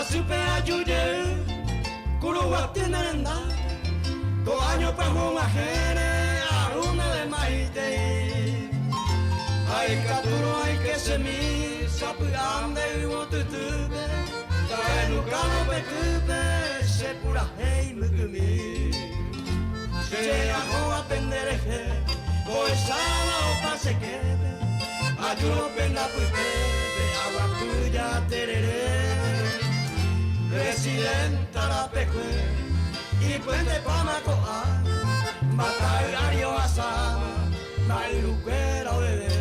Hasýpe aju jey Kuruguaty ne rendápe, ko áño pyahu og̃uahẽre aru ndéve maitei. Ha ikatúrõ aike chemi sapy'a nde yvotytýpe, tahenukárõ pe kýpe che purahéi mbykymi. Che ahóva pende rehe, pohecháva opa che képe, ajúrõ pende apytépe aguapy jaterere. Presidenta rapekue, ipuentepáma ko'ág̃a, mbatay ári ohasáma, mba'yrukuéra oveve.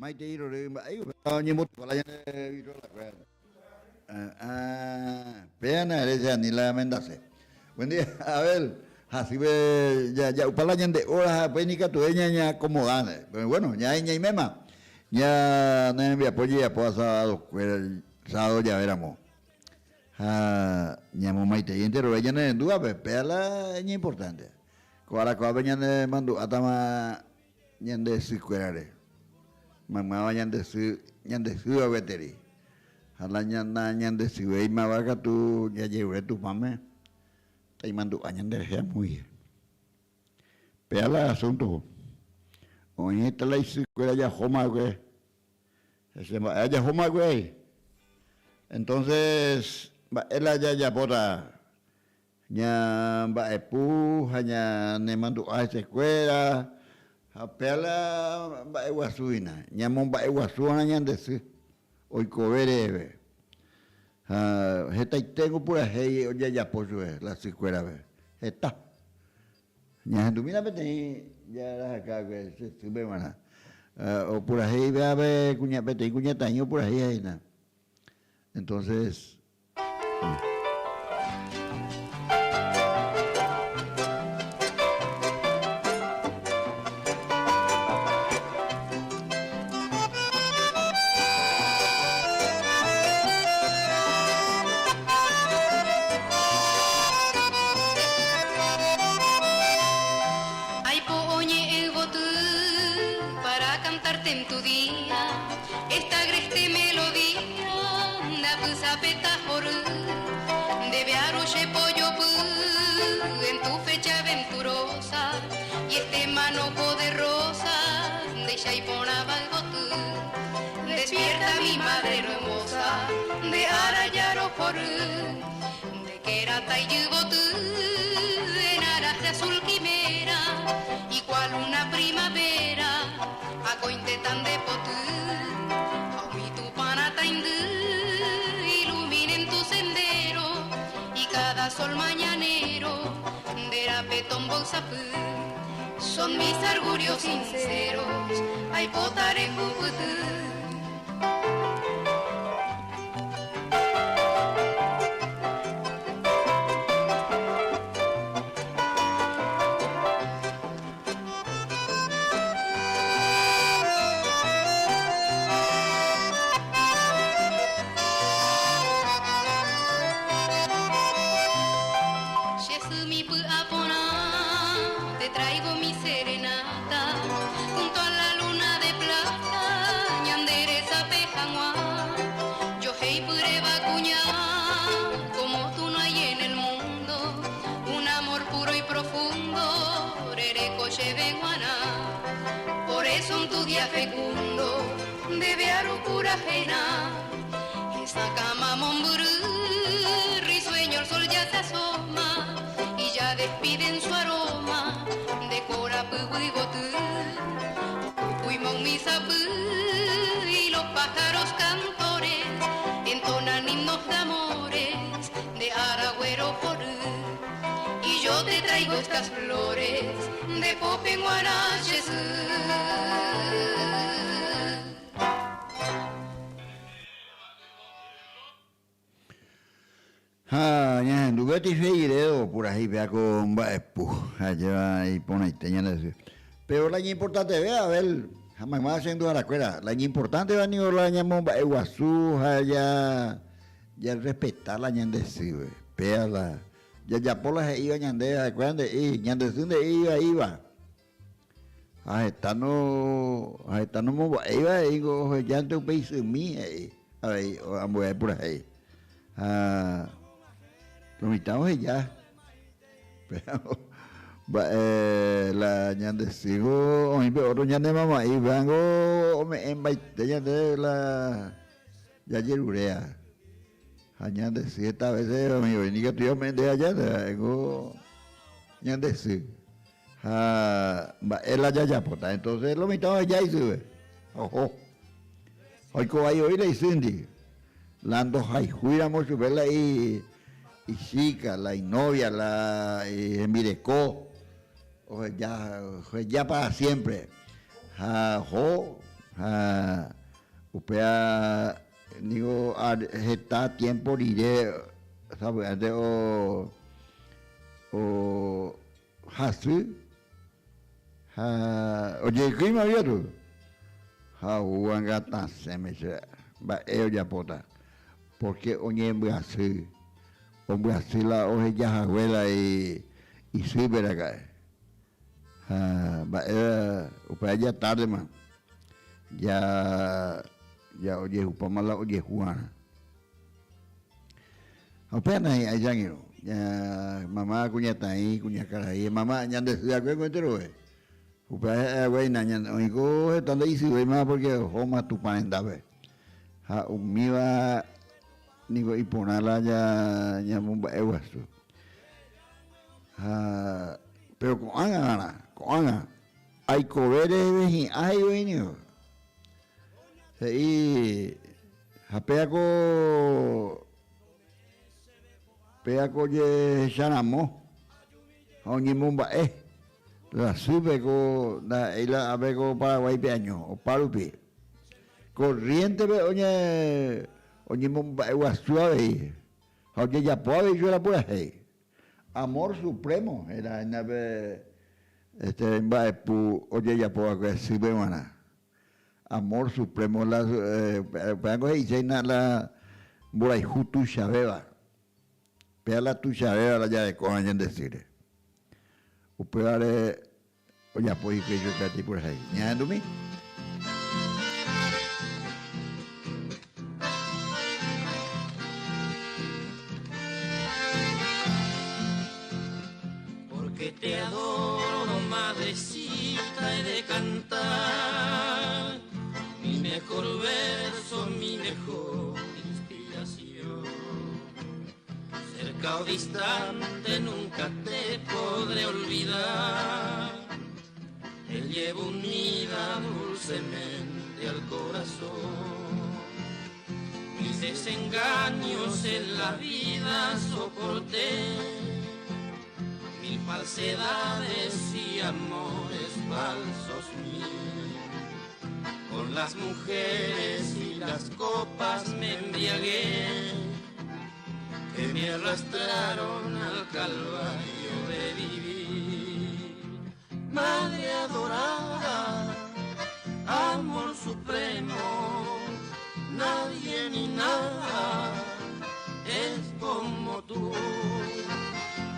Maitei rory mba'éi upéva oñembotupa la ñande virola kuéra. Ah, péa na ere che ani la amendase. Buen día, Abel. Hasýpe ja'upa la ñande hora ha upéi nikatuve ñañeacomodáne. Pero bueno, ñaĩ ñaiméma. Ñane rembiapo jejapóva sábado kuéra, sábado jave ramo. Ha ñamomaitei enterove ñane rendúvape, péa la iñimportante. Ko ára ko'ápe ñane mandu'átama ñande sy kuérare. Maymáva ñande sy, ñande sýva gueteri. Ha la nañandesyvéimava katu jajerure Tupãme taimandu'a ñanderehe amóihe. Péa la asunto. Oĩ heta la isy kuéra jahóma va'ekue. Hese mba'e ajahóma va'ekue ai. Entonces, mba'e la jajapóta? Ñamba'epu ha ñanemandu'a hesekuéra ha péa la mba'eguasu hína. Ñamomba'eguasúva'erã ñande sy oikove reheve. Ha hetaiténgo purahéi ojejapo chupe la sykuérape. Heta. Ñahendumína peteĩ jarahaka che sýpe g̃uarã. Opurahéi pévape peteĩ kuñataĩ opurahéiha hína. Entonces. Aipo oñe'ẽ yvoty para cantarte en tu día esta agreste melodía ndapysapeta hory ndeve aru che pojopy en tu fecha venturosa y este manojo de rosas ndéicha iporãva yvoty Despierta mi madre hermosa nde ára jarohory nde kerata ijyvoty en aras de azul quimera y cual una primavera akóinte tan nde poty ha umi Tupã rataindy iluminen tu sendero y cada sol mañanero nde rape tomboysapy Son mis argurios sinceros, aipota rehupyty. Che symi py'a porã, te traigo mi serenata, junto a la luna de plata, ñande resape hag̃ua. Johéi pyréva kuña, como tú no hay en el mundo, un amor puro y profundo, rereko chéve g̃uarã. Por eso en tu día fecundo, ndéve aru purahéirã. Hesakãma mombyry, risueño el sol ya se asoma y ya despiden su aroma nde korapýgui yvoty. Okuima umi sapy y los pájaros cantores entonan himnos de amor. Estas flores nde pópe g̃uarã che sy. Ha ñahendu Betty Figueiredo purahéi péva ko mba'epu, ajéva iporãite ñande sy. Péro la iñimportanteve Abel ha maymáva che renduharakuéra, la iñimportánteva ningo la ñamomba'eguasu ha jarrespeta la ñande sýpe. Péva la jajapo la he'íva ñandéve, ha'ekuéra nde'íri, ñande sy nde'íri vaíva. Ha heta no, ha heta nomomba'éiva he'íngo ohejánte upe isymi he'i avei ambue purahéi. Ha lo mitã oheja. Péro mba'e la ñande sýgo oĩ pe ótro ñane mama'i upévango ome'ẽmbaite ñandéve la jajeruréva. Ha ñande sy heta vése oĩ voi nikatúi ome'ẽ ndéve aja, ha'éngo ñande sy. Ha mba'e la jajapóta. Entonces lo mitã oheja isýpe. Oho. Oiko vai voi la isýndi. La ndohayhúi ramo chupe la ichíka, la inovia, la hembireko, oheja, oheja para siempre. Ha oho, ha upéva niko heta tiempo rire sapy'ánte o, o. Hasy ha ojeykýima katu ha ou anga tasẽme che mba'e ojapóta pórke oñembyasy, ombyasy la oheja hague la isýpe raka'e ha mba'e upéva ja tárdema ja ja ojehupáma la ojehu'arã. Ha upéva nahi'ãi che angirũ, mama kuñataĩ, kuñakarai, mama ñande sy akue ko enterove. Upéva he'ẽ hague hína oĩko heta nda'isyvéima porque ohóma Tupã rendápe. Ha umíva niko iporã la ñamomba'e guasu. Ha péro ko'ág̃a g̃uarã, ko'ág̃a aikove reheve hi'ã he'i voi niko. He'i, ha péa ko, péa ko ojehecharamo ha oñemomba'e la sýpe ko ndaha'éi la ápe ko Paraguáipe año, opa rupi. Corriéntepe oñe, oñemomba'eguasu avei ha ojejapo avei chupe la purahéi. Amor supremo héra hína pe este mba'epu ojejapo va'ekue sýpe g̃uarã. Amor supremo la upévango he'ise hína la mborayhu tuichavéva. Péva la tuichavéva la jarekóva ñande sýre. Upévare ojapo hikuái chupe peteĩ purahéi. Ñahendumi. Porque te adoro, madrecita, he de cantar mi mejor verso, mi mejor inspiración. Cerca o distante nunca te podré olvidar. Te llevo unida dulcemente al corazón. Mis desengaños en la vida soporté, mil falsedades y amores falsos mil. Con las mujeres y las copas me embriagué, que me arrastraron al calvario de vivir. Madre adorada, amor supremo, nadie ni nada es como tú.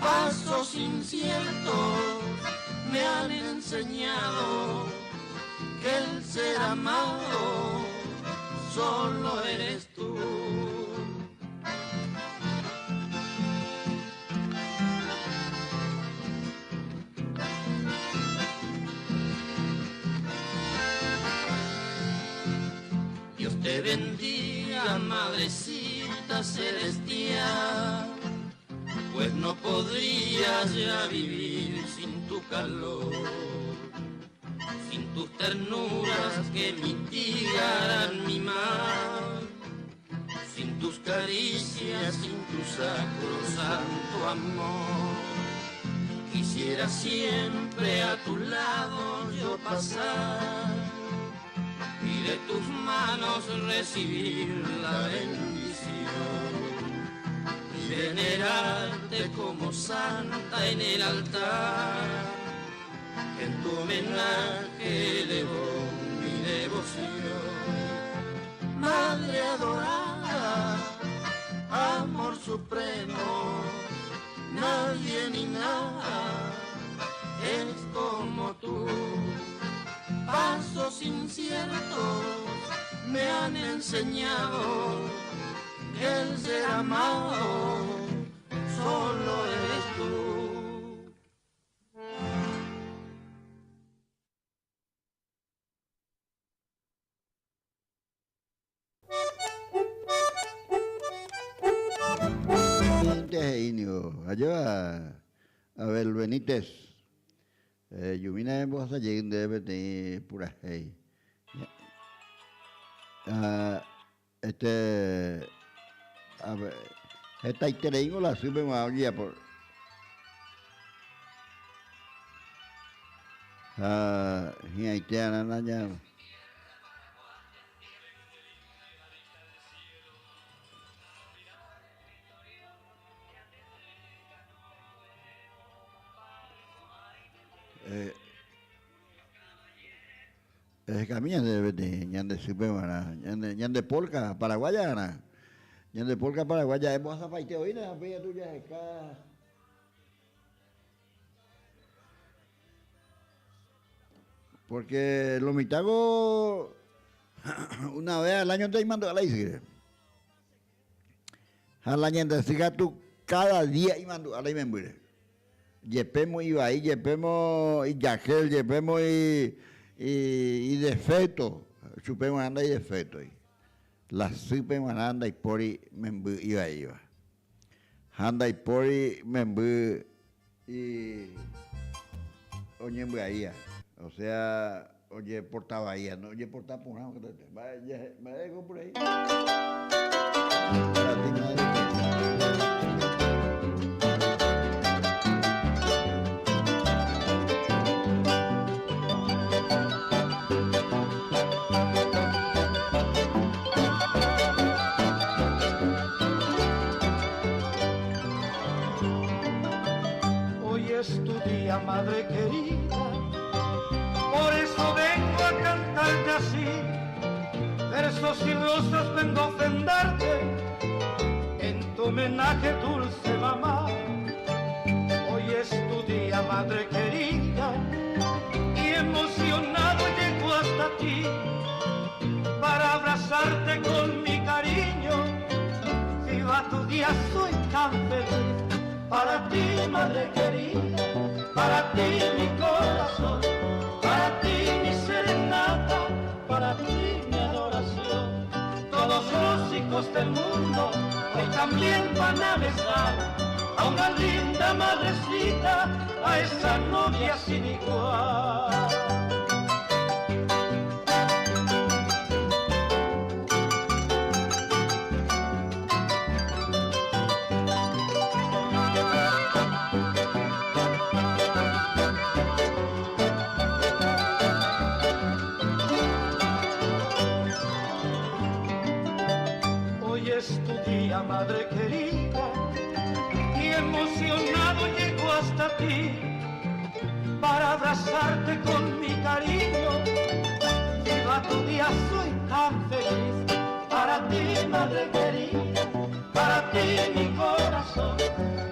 Pasos inciertos me han enseñado que el ser amado solo eres tú. Dios te bendiga, madrecita celestial, pues no podría ya vivir sin tu calor, sin tus ternuras que mitigaran mi mal, sin tus caricias, sin tu sacrosanto amor. Quisiera siempre a tu lado yo pasar y de tus manos recibir la bendición y venerarte como santa en el altar. En tu homenaje elevo mi devoción. Madre adorada, amor supremo, nadie ni nada es como tú. Pasos inciertos me han enseñado que el ser amado solo eres tú. He'i ningo, ajéva Abel Benítez, Yumina embohasa jey ndéve peteĩ purahéi. Este, hetaitereíngo la sýpe g̃uarã ojejapo. Ha hi'ãite arã naña. Ehekami ñandéve peteĩ ñande sýpe g̃uarã, ñande polka paraguaya g̃uarã. Ñande polka paraguaya embohasapaite oína ha upéi katu jaheka. Porque lo mitãko una vez al año nte imandu'a la isýre. Ha la ñande sy katu cada día imandu'a la imembýre. Jepémo ivai, jepémo ijajel, jepémo idefecto, chupe g̃uarã ndaidefectoi. La sýpe g̃uarã ndaipóri memby ivaíva. Ha ndaipóri memby oñembyaíva, osea ojeporta vaíva, no ojeporta porã katuete. Mba'e ko purahéi? Para ti madre querida. Hoy es tu día, madre querida, por eso vengo a cantarte así. Versos y rosas vengo a ofrendarte en tu homenaje, dulce mamá. Hoy es tu día, madre querida, y emocionado llego hasta ti para abrazarte con mi cariño. Viva tu día, soy tan feliz. Para ti, madre querida, para ti mi corazón, para ti mi serenata, para ti mi adoración. Todos los hijos del mundo hoy también van a besar a una linda madrecita, a esa novia sin igual. Hoy es tu día, madre querida, y emocionado llego hasta ti para abrazarte con mi cariño. Viva tu día, soy tan feliz. Para ti, madre querida, para ti mi corazón,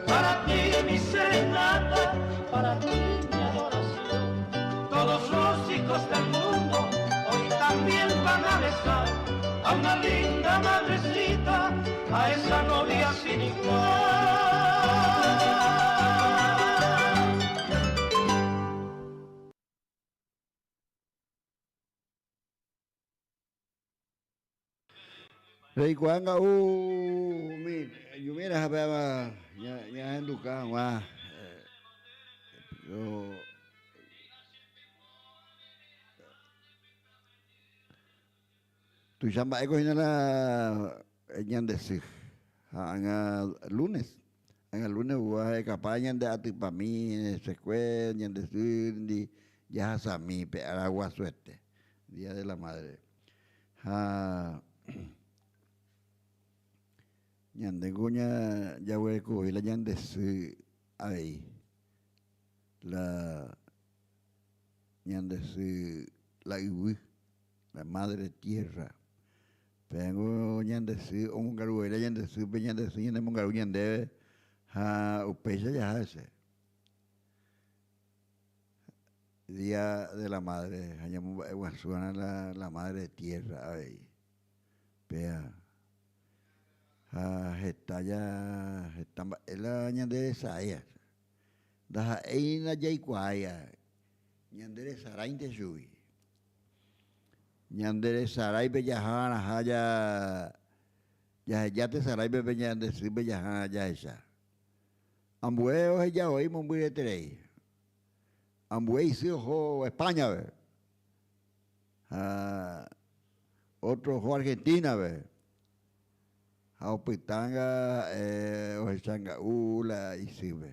para ti mi serenata, para ti mi adoración. Todos los hijos del mundo hoy también van a besar a una linda madrecita, a esa novia sin igual. Reikuaa nga'u umi jumíra ha péva ñahenduka hag̃ua Tuicha mba'éko hína la ñande sy ha ág̃a lunes. Ág̃a lunes oúva ha'ekapa ñande atypami hesekue, ñande sýndi jahasami pe ára guasuete, Día de la Madre. Ha ñandéngo jaguerekovoi la ñande sy avei, la ñande sy la yvy, la madre tierra. Péango ñande sy omongaru voi la ñande sýpe, ñande sy ñanemongaru ñandéve ha upéicha jaha hese. Día de la Madre ha ñamomba'eguasuva'erã la la madre tierra avei. Péa ha heta ja heta mba'e la ñande resa'éa. Ndaha'éi ndajaikuaáiva ñande resaráinte chugui. Ñande resaráipe jaha va'erãha jaheja tesaráipe pe ñande sýpe jaha jahecha. Ambue oheja voi mombyryeterei. Ambue isy oho España-pe ha ótro oho Argentina-pe ha opytánga ha'e ohechanga'u la isýpe.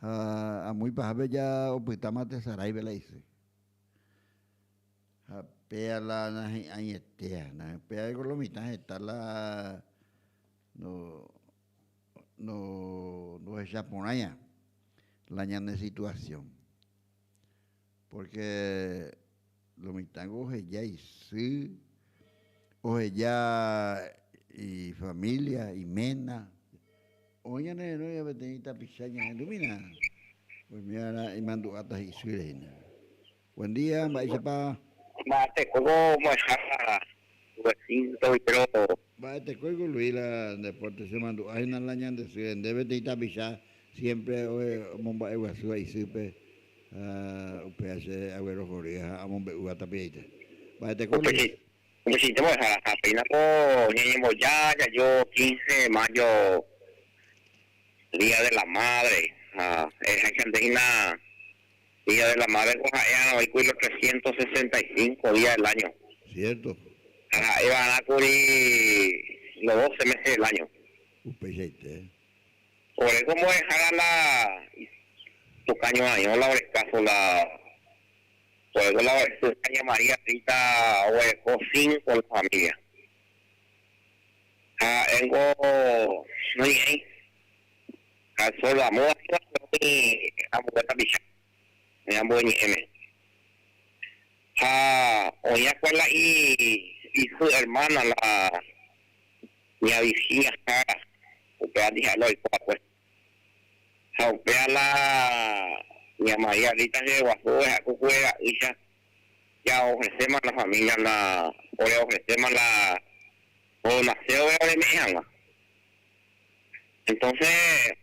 Ha amo ipahápe ja opytáma tesaráipe la isy. Ha péa la nahi'ãietéa, péa ko lo mitã heta la no no ndohechaporãia la ñane situación. Porque lo mitãngo oheja isy, oheja ifamilia, iména. Oĩ ñane renóiva peteĩ tapicha ñahendumína, oimérarã imandu'áta isýre hína. Buen día, mba'éichapa? Mba'etekóiko mbo'ehára Jacinto Guerrero. Mba'etekóiko Luis la deporte che mandu'a hína la ñande sy nde peteĩ tapicha siempre omomba'eguasúva isýpe ha upéva che aguerohory ha amombe'úva tapiaite. Mba'etekóiko Luis. Upeichaite mbo'ehára ha péina ko ñañemboja jajo 15 de mayo Día de la Madre ha eháicha nde hína Día de la Madre ko ha'e oĩkuri los 365 días del año. Cierto. Ha ha'e va'erã kuri los 12 meses del año. Upeichaite. Ore ko mbo'ehára la tukã ñorairõ la ore caso la ore ko la ore sy Doña María Rita oguereko cinco la familia. Ha ha'éngo noñe'ẽi. Ha sordamuda oĩ ambue tapicha, oĩ ambue ñe'ẽme. Ha oĩ akue la isy hermana la ña Virginia Jara, upéva ndi ha'e la oiko akue. Ha upéva la ña María Rita hyeguasu ha'e ku ra'ýicha ja ofrecéma la familia la ore ofrecéma la onaséva oreme'ẽ hag̃ua. Entonces,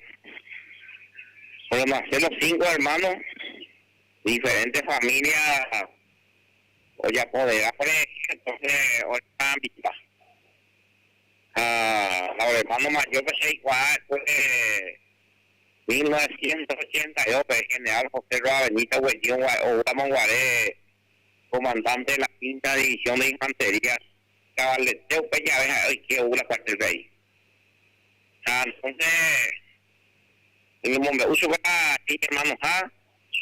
onace los cinco hermanos, diferentes familias ojapoderá ore, entonces oreambita. Ha la hermano mayor pe che aikuaa va'ekue 1982-pe general José Roa Benítez oguejy oúramo guare comandante de la quinta división de infantería Cabalete upe jave ha'e oike ou la cuartel-pe a'i. Ha entonces oñemombe'u chupe la iñermanoha,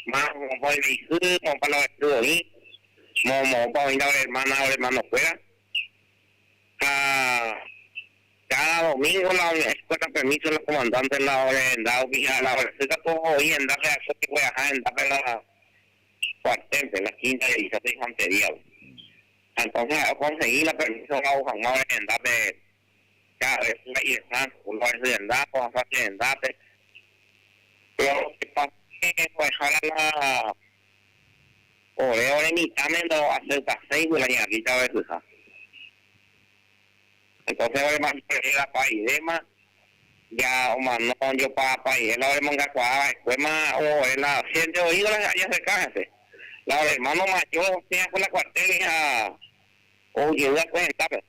más moõpa oime isy, moõpa la oesy oĩ, moõ moõpa oĩ la ore hermana ha ore hermano-kuéra. Ha cada domingo la ome'ẽ chupe la permiso la comandante la ore renda rupi ha la ore sy katu oĩ hendápe akóinte ogueraha hendápe la cuartel-pe, la quinta división de infantería-pe. Ha entonces ha'e okonsegi la permiso ou hag̃ua ore rendápe cada vez la iresã, la ore sy rendápe, ohasa che rendápe. Pero lo que pasa es que mbo'ehára la ore ore mitãme ndo'aceptaséigui la ñe'ãkíta ore syha. Entonces ore mayoría pairéma, ya omano ojopa rire la ore mongakuaa va'ekuéma ore la siente oído la acerca hese. La ore hermano mayor osẽ va'ekue la cuartel-gui ha ou jey va'ekue hendápe.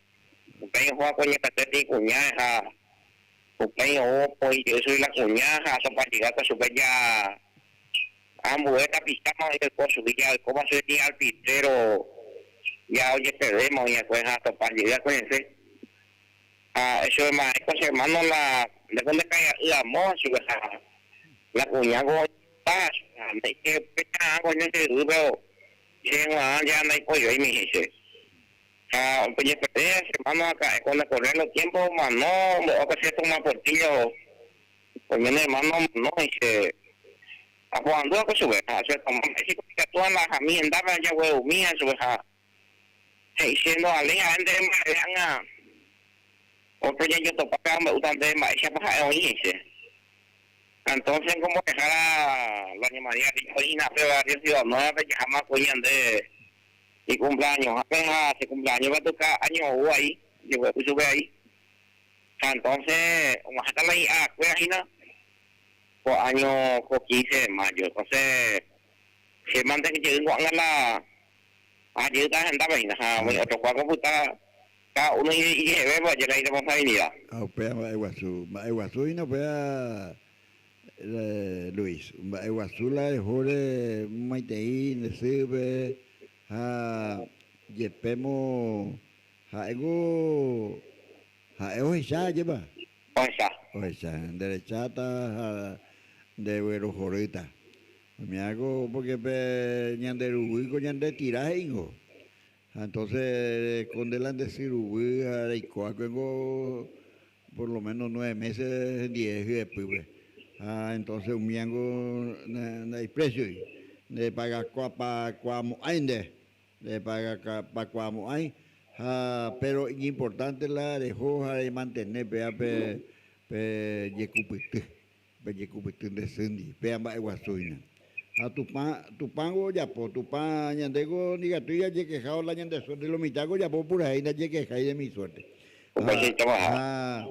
Upéi oho va'ekue oñepete ikuña ha upéi ou opoi jey chugui la kuña ha atopa jey va'ekue chupe ja ambue tapicháma oĩ oiko chugui ja oikóma chugui alpitrero ja ojeperdéma oĩ va'ekue ha atopa jey va'ekue hese. Ha chupe mba'éiko che hermano la ndéko nde karia'y amo chupe ha la kuña ko oñe'ẽta chupe ha nde'íke péicha ko ñande che yvýpe o che g̃uarã ja ndaipoivéimi he'i chéve. Ha upe jepete che hermano aka'e con el correr los tiempos omano ombo'e ko che Tomás Portillo oiméne hermano omano he'i che aporandu va'ekue chupe ha che Tomás mba'éichiko ikatu alahami hendápe ajagueumi ha chupe ha He'i che ndovaléi ha'e ndéve mba'eve ág̃a ótro jajotopápe amombe'úta ndéve mba'éichapa ha'e oĩ he'i che. Entonces ko mbo'ehára doña María Rico oĩ hína pe barrio Ciudad Nueva-pe jaháma kuri ñande icumpleañohápe ha che cumpleaños katu ka año ou ai jegue'u chupe ai. Ha entonces og̃uahẽta la hi'arakuéra hína ko año ko 15 de mayo. Entonces che mante jey ko'ág̃a la Ha jeýta hendápe hína, ha umi ótro kuáko opyta káda uno ijeheve oje la irresponsabilida. Ha upéva mba'eguasu, mba'eguasu hína upéva Luis, mba'eguasu la ehóre momaitei nde sýpe ha jepémo ha'éko ha'e ohecha ajépa? Ohecha. Ohecha, nde recháta ha nde guerohorýta. Oime'ãko porque pe ñande ruguy ko ñande tira he'ingo. Ha entonces reko nde la nde sy ruguy ha reiko va'ekuéngo por lo menos nueve meses hendie hyepýpe. Ha entonces umíango ndaiprecioi. Nde pagakuaamo'ãi nde. Nde pagakuaamo'ãi ha pero iñimportante la reho ha remantene péva pe pe jekupyty. Pe jekupyty nde sýndi, péva mba'eguasu hína. Ha Tupã, Tupãngo ojapo, Tupã ñandéko ndikatúi jajekeha la ñande suerte, lo mitãko ojapo purahéi ndajekehái de mi suerte. Ha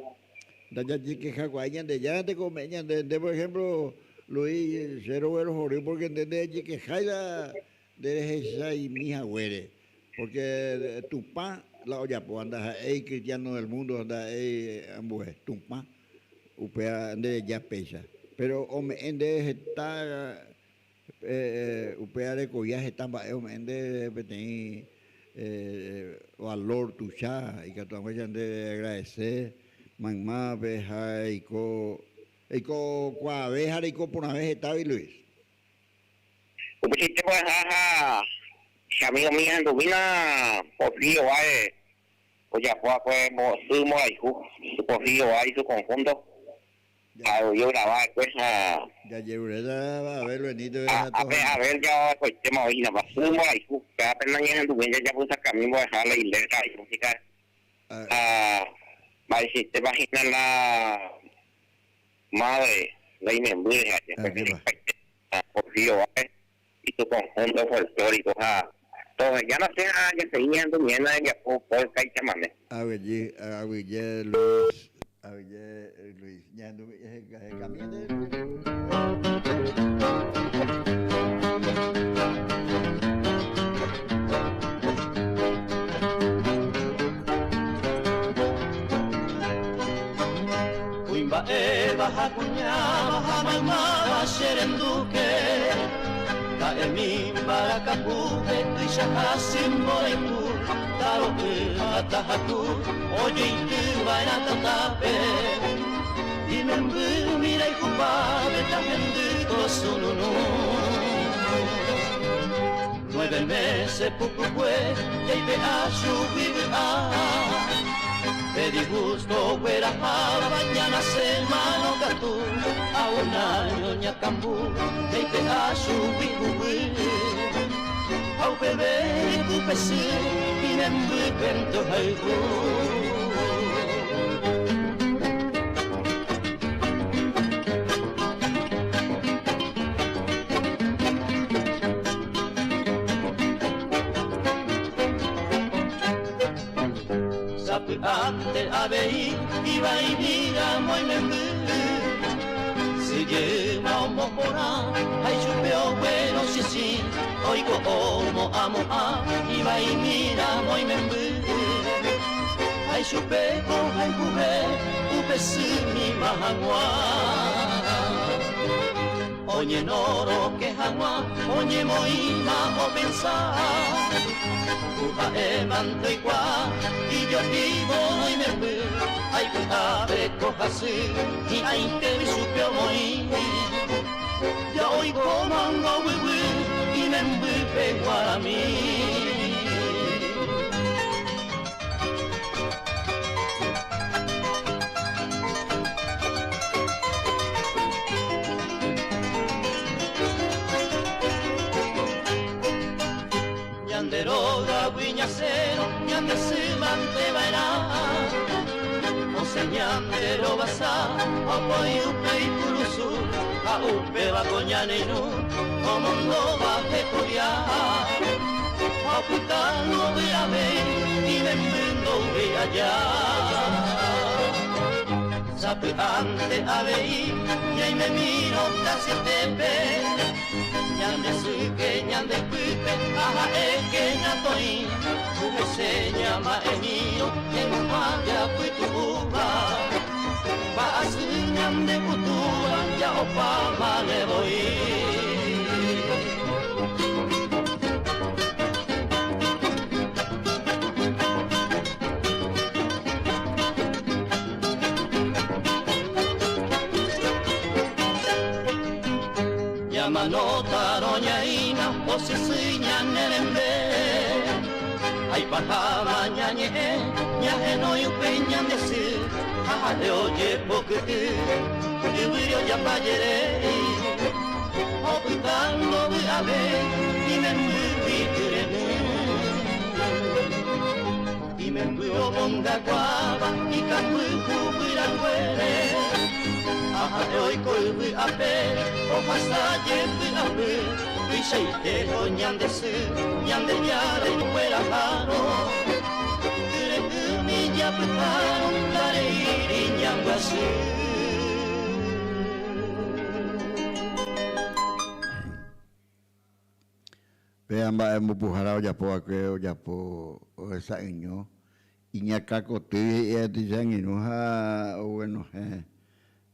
ndajajekehakuaái Ñandejáranteko ome'ẽ ñande, nde por ejemplo Luis, che roguerohory porque nde ndejekehái la nderehechaimi haguére, porque Tupã la ojapóva, ndaha'éi cristiano del mundo, ndaha'éi ambue, Tupã. Upéva nde reja péicha. Péro ome'ẽ ndéve heta upéva rekovia heta mba'e ome'ẽ ndéve peteĩ valór tuicha ikatu hag̃uáicha nde reagradese maymávape ha eiko eikokuaave ha reiko porãve hetágui, Luis. Upeichaite mbo'eha ha che amigo mi ahendumína Porfirio Báez Ojapo va'ekue sy mborayhu, su Porfirio Báez y su conjunto, ha ograva va'ekue ha. Jajeruréta Abel Benítez ha tohai. Ape Abel ja oikoitéma oĩ hína, sy mborayhu, péva pe nañehenduvéi jajapysakami mbo'eha la iletra ha imúsica ha mba'eichaitépa hína la madre la imemby rehe aje, pe Porfirio Báez y su conjunto folclórico ha tohejána che ha jasegi ñahendu ñéna rembiapo polka ichamame. Aguyje, aguyje Luis, aguyje Luis, ñahendu hekami nde. Kuimba'éva ha kuñáva ha maymáva che rendúke, Ha'emi mbarakapúpe tuicha hasy mborayhu, Taro'y ha tahaku ojeity va'erã tatápe. Imemby umi rayhupápe tahendy tosununu. Nueve mése pukukue jaipe'a chugui vy'a. Pe disgusto ogueraháva ñanase mano katu, ha un año ñakambu jaipe'a chugui huguy. Ha upeve upe sy imembýpente ohayhu. Sapy'ánte avei ivaimíramo imemby, sy jeýma omoporã ha ichupe oguerõ chichĩ, oiko omo'ãmo'ã ivaimíramo imemby. Ha ichupe ohayhuve upe symíma hag̃ua. Oñenoroke hag̃ua oñemoĩma opensa, ku ha'émante oikuaa ijopívo oimemby. Aipy'ape ko hasy hi'ãitégui chupe omoĩ. Ja oikóma oguyguy imembýpe guarami. Ñande rógagui ñasẽrõ ñande sy mante va'erã. Osẽ ñande rovasa ha opoi upe ikurusu ha upéva ko ñane irũ omondóva hekovia. Ha opyta ndovy'avéi imemby ndouvéi aja. Sapy'ánte avei ñaimemírõ tasyetépe. Ñande sýke ñande pýpe ha ha'éke ñatoĩ, upe ñama'ẽmírõ ñemo'ã japytu'úva. Mba'asy ñande kutúva ja'opámane voi. Ñamanótarõ ñaína osysýi ñane rembe, ha ipaháva ñañe'ẽ ñahenói upéi ñande sy ha ha'e ojepokyty yvýre ojapa jerei, opytángo vy'ave imembýgui kyre'ỹ. Imemby omongakuaáva ikapy huguy ranguére, ha ha'e oiko yvy apére ohasa jepy'apy, tuichaite ñande sy, Ñandejára ikuerahárõ, kyre'ỹmi japytárõ ndareíri ñambyasy. Péva mba'e mbopuhára ojapo va'ekue ojapo ohesa'ỹiño iñakãkoty he'i tuicha angirũ ha oguenohẽ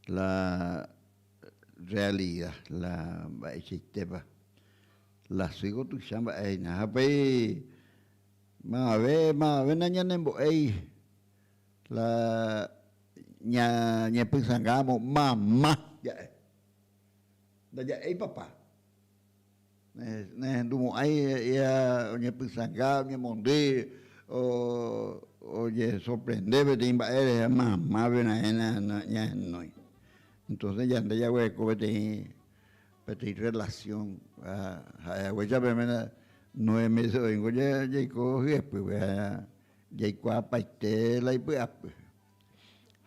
la realida la mba'eichaitépa la sy ko tuicha mba'e hína ha upéi mavave mavave nañanembo'éi la ñañepysãngáramo mama ja'e ndaja'éi papa. Nehendumo'ãi he'íva oñepysãnga, oñemondýi, ojesorprende peteĩ mba'e rehe mama raẽ ñahenói. Entonces ñande jaguereko peteĩ peteĩ relación ha'e haguéicha peẽme nueve meses oĩngo jaiko hyepýpe ha jaikuaapaite la ipy'apy.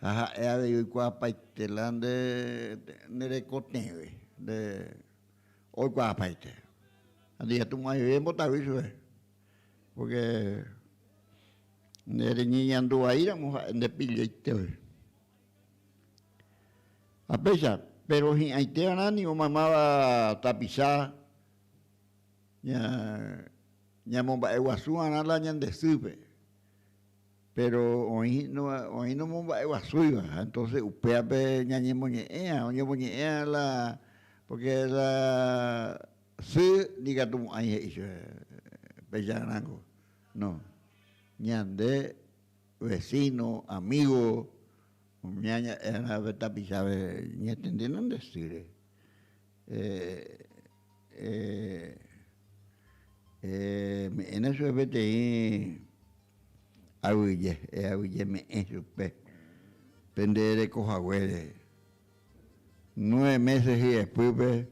Ha ha'e avei oikuaapaite la nde rekotevẽ nde Oikuaapaite. Ha ndikatumo'ãive embotavy chupe, pórke nde reñeñandu vaíramo ha'e ndepillaite voi. Ha péicha, péro hi'ãite va'erã ningo mamáva tapicha ñamomba'eguasu va'erã la ñande sýpe. Péro oĩ oĩ nomomba'eguasúiva, ha entonces upévape ñañemoñe'ẽa, oñemoñe'ẽa la, porque la sy ndikatumo'ãi he'i chupe peicharango, no, ñande vecino, amigo, umíva ña'ẽrã pe tapichápe ñaentendéna nde sýre. Me'ẽna chupe peteĩ Aguyje, aguyje me'ẽ chupe pende reko haguére. Nueve meses hyepýpe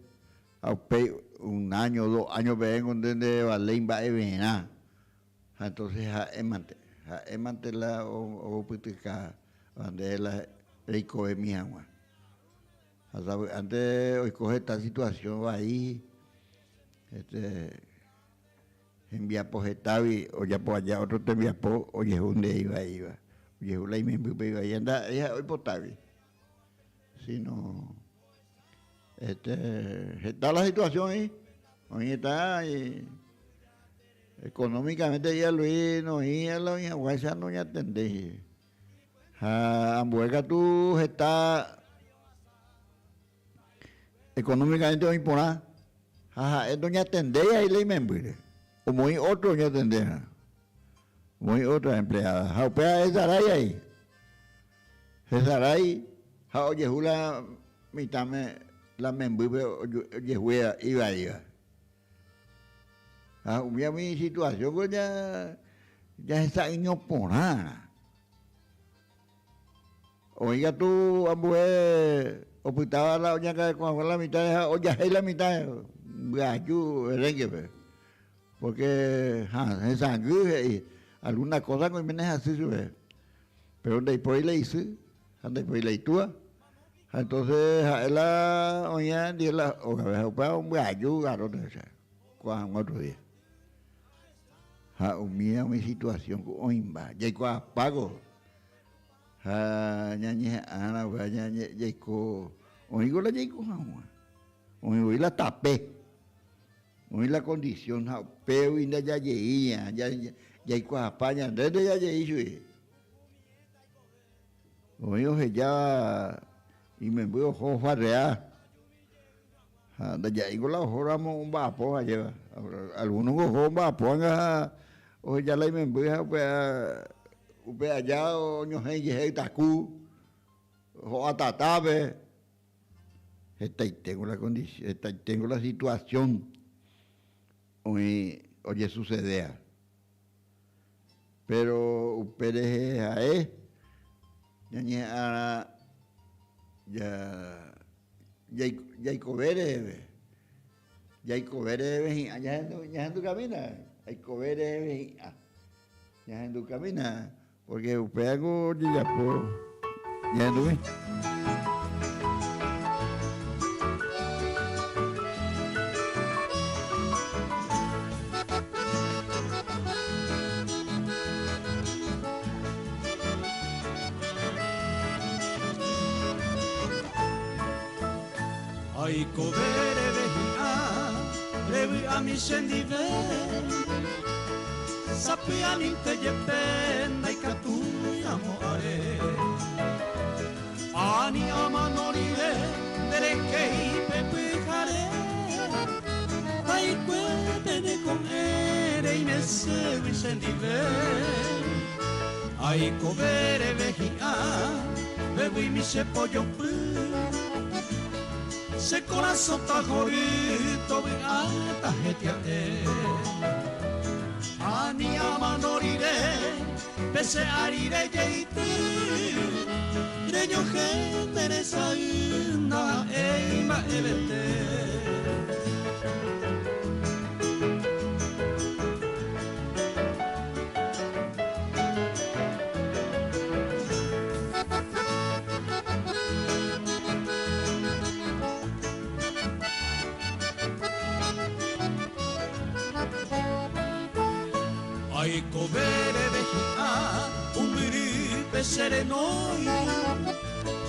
ha upéi un año, dos años peẽngo nde ndevaléi mba'everã. Ha entonces ha'émante, ha'émante la ohupytyka nde la reikovemi hag̃ua. Ha sapy'ánte oiko heta situación vai, este. Hembiapo hetágui ojapo aja ótro tembiapo ojehu nde ivaíva, ojehu la imembýpe ivaíva, ndaha'éi ha'e oipotágui, síno este heta la situasión oĩ, oĩ heta económicamente he'i Luis noĩri la oĩ haguãicha noñatendéi, ha ambue katu heta Económicamente oĩ porã ha ha'e ndoñatendéi avei la imembýre, omoĩ ótro oñatendérã, omoĩ ótra empleada ha upéva ha'e Sarái avei. Hesarái ha ojehu la mitãme la membýpe ojehuéva ivaíva. Ha umi umi situación ko jahesa'ỹiño porã. Oĩ katu ambue opytáva la oñangareko hag̃ua la mitãre ha ojahéi la mitã mbyaju herénkepe. Porque ha hesãngy he'i alguna cosa oiméne hasy chupe. Pero ndaipóri la isy ha ndaipóri la itúa. Ha entonces ha'e la oĩva ndie la ógape ha upéva ombyaju garróte ko'ã hag̃ua otro día. Ha umíva umi situación ku oĩmba jaikuaapáko. Ha ñañeha'ãrã upéva jaiko, oĩko la jaiko hag̃ua, oĩ voi la tape, oĩ la condición ha upégui ndajajei jaikuaapa ñande ndajajei chugui. Oĩ ohejáva imemby oho ofarrea ha ndaja'éiko la ohóramo omba'apo ajéva, alguno oho omba'apo anga ha oheja la imemby ha upéva Upe aja oñohẽ ijehe ytaku, ho'a tatápe, hetaiténgo la condición, hetaiténgo la situación oĩ ojesucedea. Pero upe rehe ha'e ñañeha'ãrã jaikove reheve, jaikove reheve hi'ã ñahendukamína, jaikove reheve hi'ã. Ñahendukamína, porque upévango ojejapo ñahendumi. Aikove reve hi'ã revy'ami chendive Sapy'amínte jepe ndaikatúi amo are Ani amano rire nde rekéi pe pyhare Taikuépe ne ko'ẽ reimeségui chendive Aikove reve hi'ã vevuimi che pojopy Che korasõ tahory tovy'áta hetia'e. Ani amano rire pe che ári rejeity, reñohẽ nde resay ndaha'éi mba'evete. Aikove reve hi'ã umyrýpe che renói,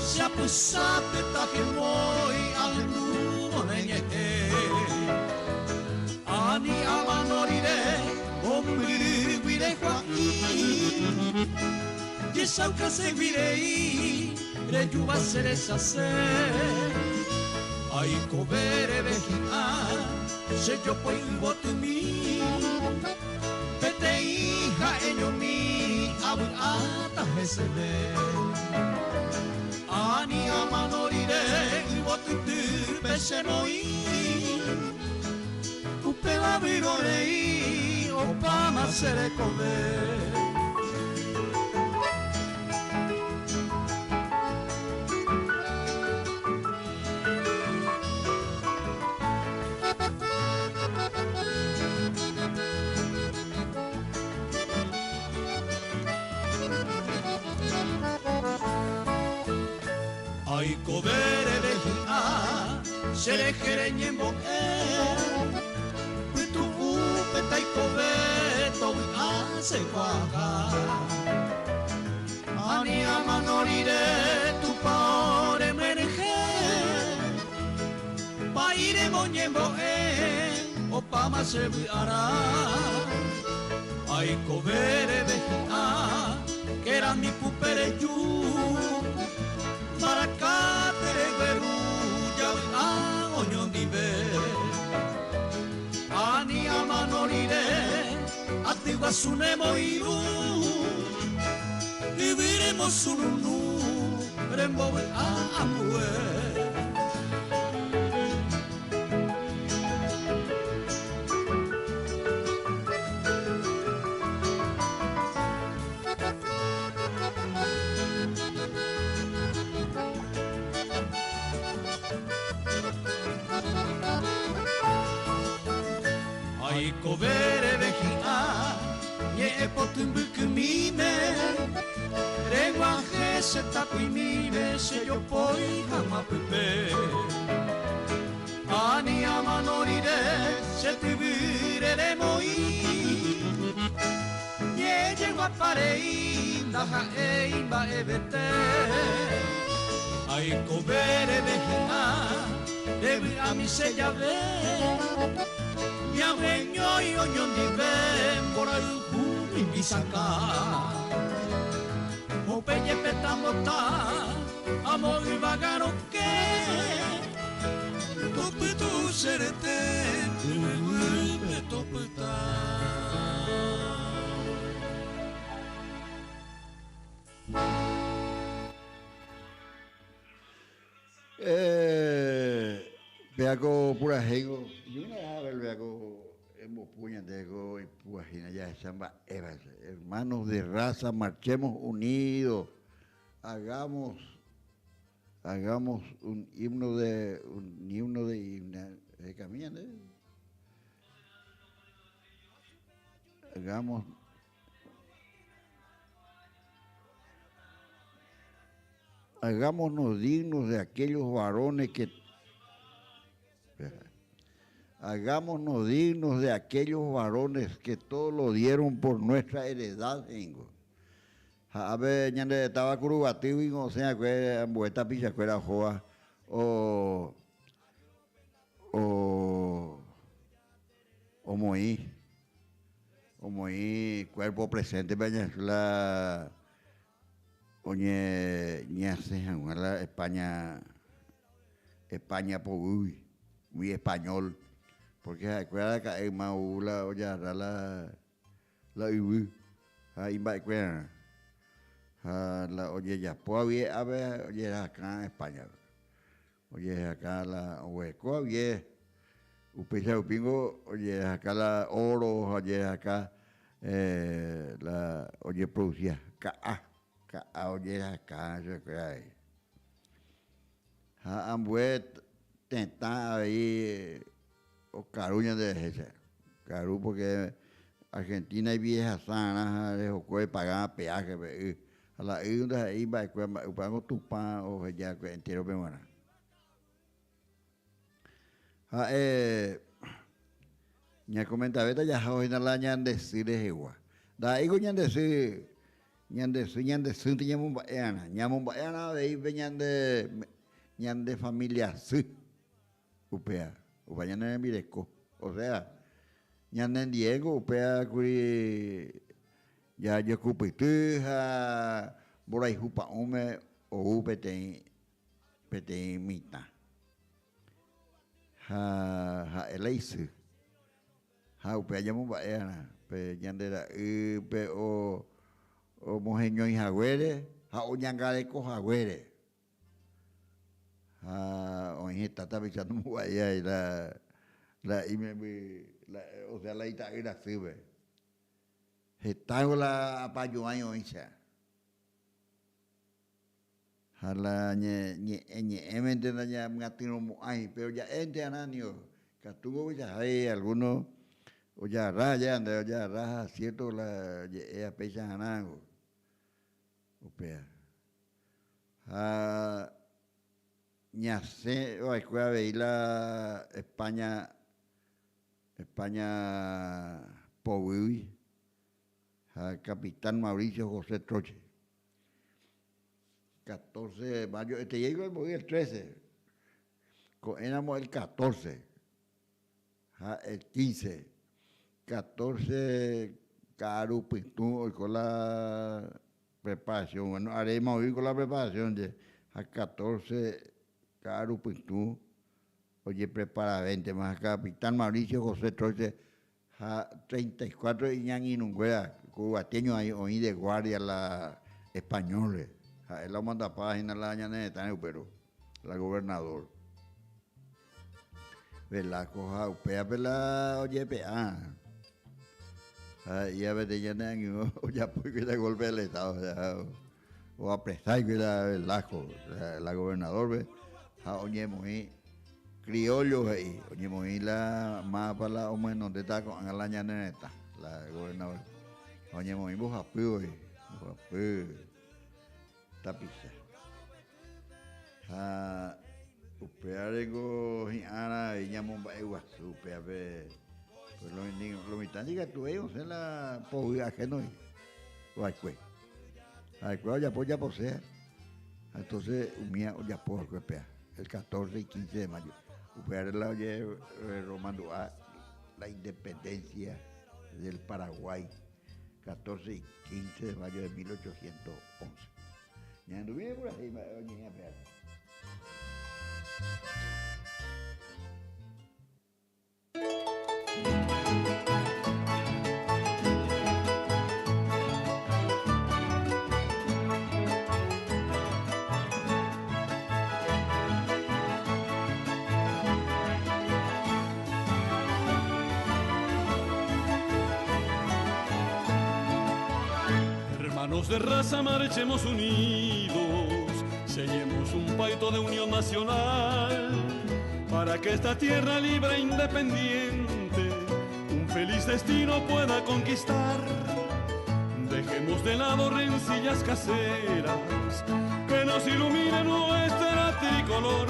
che apysápe tahemói ahendúvo ne ñe'ẽ. Ani amano rire ombyrýgui rejua'i, jechaukaségui rei rejúva che rechase. Aikove reve hi'ã che jopói yvotymi, peteĩ ha'eñomi avy'áta heseve. Ani amano rire yvotytýpe che moĩ, upéva vyro rei opáma che rekove. Aikove reve hi'ã che rehe reñembo'e, pytu'úpe taikove tovy'a che kuaaha. Ani amano rire Tupão remyenyhẽ, pa'i remoñembo'e opáma che vy'arã. Aikove reve hi'ã kerami kupe reju, mbaraka teregueru javy'a oñondive. Ani amano rire aty guasu nemoirũ, yvy remosununu. rembovy'a ambue. Aikove reve hi'a ñe'ẽ poty mbykymíme, Reg̃uahẽ che tapỹimíre che jopói hag̃ua pype. Ani amano rire che tyvýre remoĩ, Ñe'ẽ jeguapa rei ndaha'éi mba'evete. Aikove reve hi'a revy'ami che jave, Ñaheñói oñondive mborayhu mimbisakã. Upe jepe tambota amo yvága rokẽ, Topytu'u che rete yvyguýpe topyta. Péa ko purahéingo, péa ko embopu ñande ko ipúva hína jahecha mba'éva hese. Hermanos de raza, marchemos unidos, hagamos, hagamos un himno de, un himno de hekami ñande. Hagamos. Hagámonos dignos de aquellos varones que Hagámonos dignos de aquellos varones que todo lo dieron por nuestra heredad he'ingo. Ha ápe ñande táva Kuruguatýgui osẽ va'ekue ambue tapichakuéra ohóva o o omoĩ omoĩ cuerpo presente pe la Oñeñasẽ hag̃ua la España, España poguýgui, umi español, porque ha'ekuéra araka'e yma ou la ojagarra la, la yvy ha imba'ekuérarã. Ha la ojejapo avie ápe ojerahakã España-pe. Ojeheka la oguereko avie, upéicha rupíngo ojeheka la oro ha ojeheka la ojeproducía ka'a, ka'a ojeheka chupekuéra avei. Ha ambue tetã avei okaru ñanderehe che, okaru porque Argentina iviehasaarã ha rehokue epaga peaje pe y. Ha la y ndaha'éi mba'ekue mba'e upévango Tupã oheja va'ekue entérope g̃uarã. Ha'e ñakomentavéta jaha hína la ñande sy rehegua. Ndaha'éiko ñande sy, ñande sy, ñande sýnte ñamomba'e'arã. Ñamomba'e'arã avei pe ñande, ñande familia sy. Upéva, upéva ñane rembireko. Osea, ñanendiéngo upéva kuri Jajekupyty ha mborayhu pa'ũme ou peteĩ peteĩ mitã. Ha ha'e la isy. Ha upéva ñamomba'e va'erã pe ñande ra'ýpe omoheñói haguére ha oñangareko haguére. Ha oĩ heta tapicha nomomba'éi la la imemby osea la ita'ýra sýpe. Hetángo la apañuãi oĩcha. Ha la ñe'ẽ ñe'ẽmente nañamyatyrõmo'ãi, péro ja'énte arã nio, ikatúngo ovichahái algúno ojagarra aja nde ojagarra ha siérto la je'éva péicha arãngo. Upéva. Ha ñasẽ va'ekue avei la España España poguýgui ha Capitán Mauricio José Troche. 14 de mayo, este día iba a el 13, ko'ẽramo el 14 ha el 15, 14 ka'aru pytũ oiko la preparación, bueno aréma oĩ ko la preparación je ha 14 ka'aru pytũ Ojepreparavéntema ha Capitán Mauricio José Troche ha 34 iñangirũnguéra ko yvatéño oĩ de guardia la español-re. Ha'e la omandapa hína la ñane retãre upérõ, la gobernador. Velasco ha upévape la ojepe'a. Ha he'íva peteĩ ñane angirũ ojapo hikuái la golpe del estado, oapresa hikuái la Velasco, la gobernador-pe ha oñemoĩ criollo he'i, oñemoĩ la mávapa la omohenondéta ko'ág̃a la ñane retã, la gobernador. Ha oñemoĩ mbohapy voi, mbohapy tapicha. Ha upévarengo hi'ãra avei ñamomba'eguasu upévape, pues lo mitã ndikatuvéi osẽ la poguy ahénogui va'ekue. Ha'ekuéra ojapo ojaposéva, ha entonces umía ojapo va'ekue péva, el 14 y 15 de mayo. Upévare la ojeromandu'a la independencia del Paraguay, 14 y 15 de mayo de 1811. Ñahenduvíre purahéi mba'e oñe'ẽ péva. Hermanos de raza, marchemos unidos, sellemos un pacto de unión nacional, para que esta tierra libre e independiente un feliz destino pueda conquistar. Dejemos de lado rencillas caseras, que nos ilumine nuestra tricolor,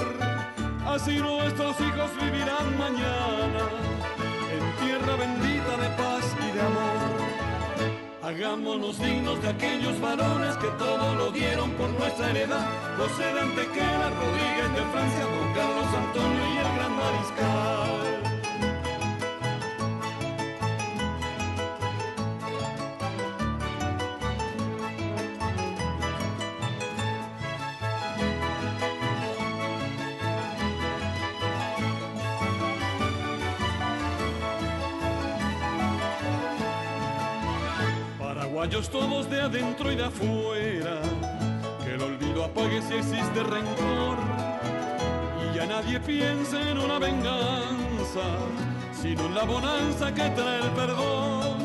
así nuestros hijos vivirán mañana en tierra bendita de paz y de amor. Hagámonos dignos de aquellos varones que todo lo dieron por nuestra heredad. José de Antequera, Rodríguez de Francia, don Carlos Antonio y el gran Mariscal. Paraguayos todos de adentro y de afuera, que el olvido apague si existe rencor, y ya nadie piense en una venganza, sino en la bonanza que trae el perdón.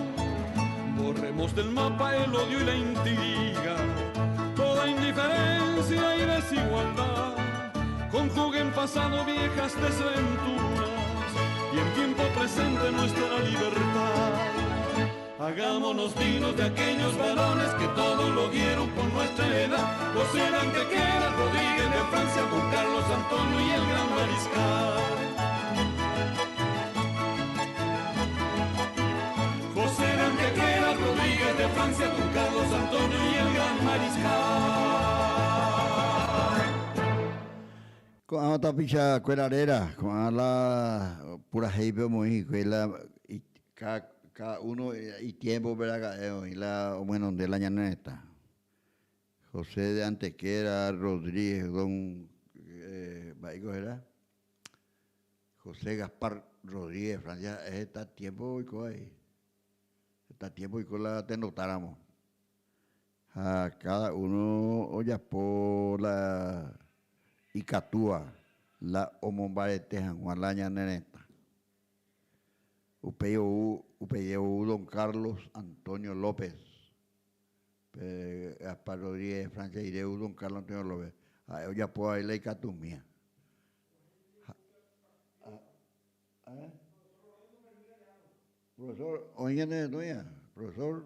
Borremos del mapa el odio y la intriga, toda indiferencia y desigualdad. Conjuguen pasado viejas desventuras y en tiempo presente nuestra libertad. Hagámonos dignos de aquellos varones que todo lo dieron por nuestra heredad. José de Antequera, Rodríguez de Francia, don Carlos Antonio y el gran Mariscal. José de Antequera, Rodríguez de Francia, don Carlos Antonio y el gran Mariscal. Ko'ã tapicha kuéra réra, ko'ã la purahéipe omoĩ hikuái la cada uno itiémpope raka'e oĩ la omyenonde la ñane retã. José de Antequera, Rodríguez, don mba'éiko héra? José Gaspar Rodríguez Francia ha'e heta tiempo oiko avei. Heta tiempo oiko la tendotáramo. Ha káda uno ojapo la ikatúva la omombarete hag̃ua la ñane retã. Upéi ou, upéi ou don Carlos Antonio López, pe Gaspar Rodríguez Francia rire ou don Carlos Antonio López, ha'e ojapo avei la ikatumía. Ha, ha, Profesor, oĩ ñane rendúiva? Profesor,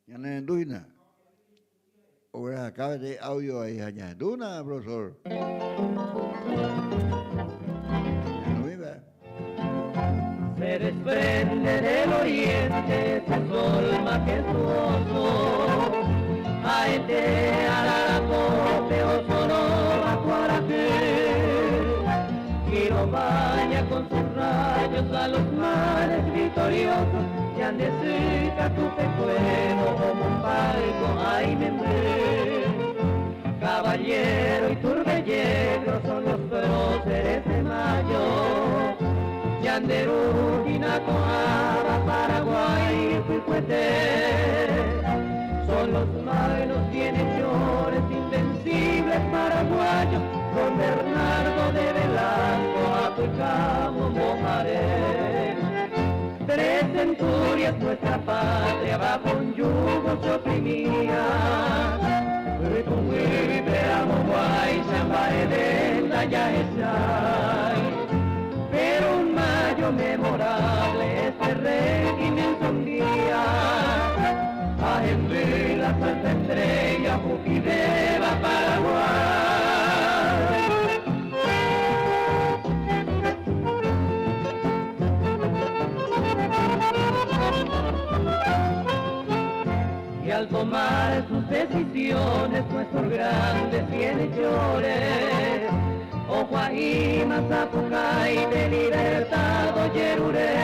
ñane rendu hína. Oguerahaka peteĩ audio ahí ha ñahendúna, profesor. Ñahendúiva. Se desprende del oriente ese sol majestuoso, Aete ararapope osorova kuarahy, Y lo baña con sus rayos a los mares victoriosos, Ñande sy katu pe kuévo omombáy ko'ã imemby. Caballero y Turbellegro son los próceres de mayo, Ñande ru hína ko'ãva Paraguay ypykuete, Son los magnos bienhechores. Don Bernardo de Velasco apychamo momaré. Tres centurias nuestra patria bajo un yugo se oprimía. Yvytũguýpe amoguáicha mba'eve ndajahechái. Pero un mayo memorable este régimen sombría. Ahendy la santa estrella jupivéva Paraguay. Y al tomar sus decisiones nuestros grandes bienhechores, Ojuaíma, Sapucay, de libertad ojerure,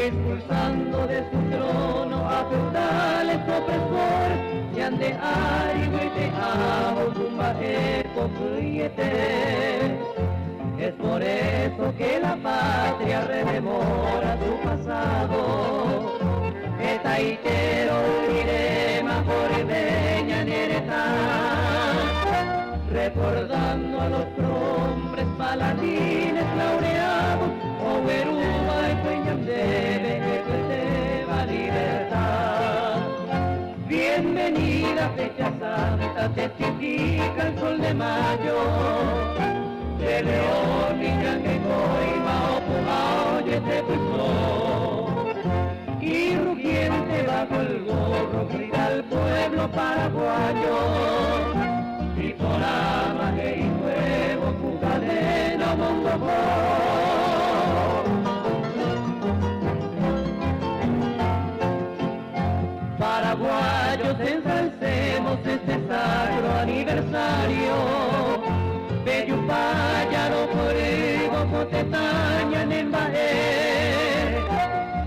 expulsando de su trono a feudales opresores, ñande ári oipe'ávo kumba'e pohyiete. Es por eso que la patria rememora su pasado. Hetaitero riréma horyve ñane retã, recordando a los prohombres paladines laureados, ogueruva'ekue ñandéve hepyetéva libertad. Bienvenida fecha santa, testifica el sol de mayo, de león y ñangecoima opu'ã ojetepyso, y rugiente bajo el gorro grita al pueblo paraguayo, Iporãma he'ikuévo ku cadena omondoho. Paraguayos ensalcemos este sacro aniversario, Pejupá jarohorývo ko tetã ñanemba'e,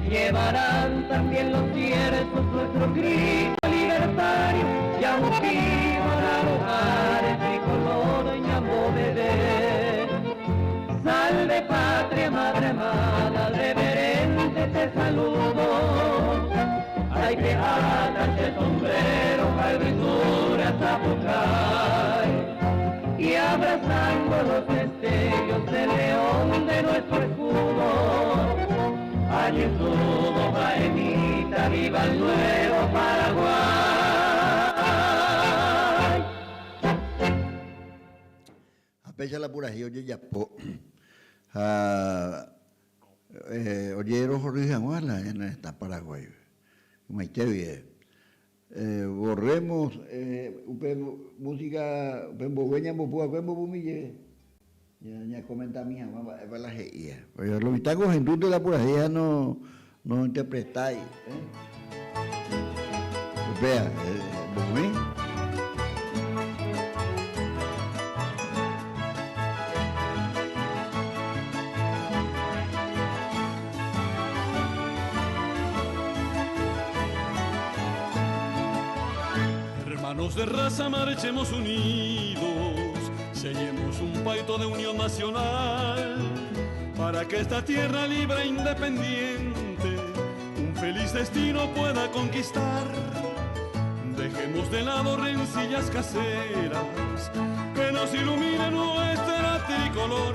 llevarán también los ciervos nuestro grito libertario, jahupívo araroháre tricolor ñamboveve. Salve patria, madre amada, reverente te saludo. Aipe'áta che sombrero ha yvysúre asapukái, y abrazando los destellos del león de nuestro escudo, añesúvo ha'emíta viva el nuevo Paraguay. Ha péicha la purahéi ojejapo ha ojerohory hag̃ua la ñane retã Paraguáipe. Ymaite guive. Borremos upe música upe mboyve ñambopu va'ekue mbopumi jey ñakomentami hag̃ua mba'épa la he'íva. Lo mitãko ohendúnte la purahéi ha no nointerpretái. Upéva, mbopumi. Hermanos de raza marchemos unidos, sellemos un pacto de unión nacional, para que esta tierra libre e independiente un feliz destino pueda conquistar. Dejemos de lado rencillas caseras, que nos ilumine nuestra tricolor.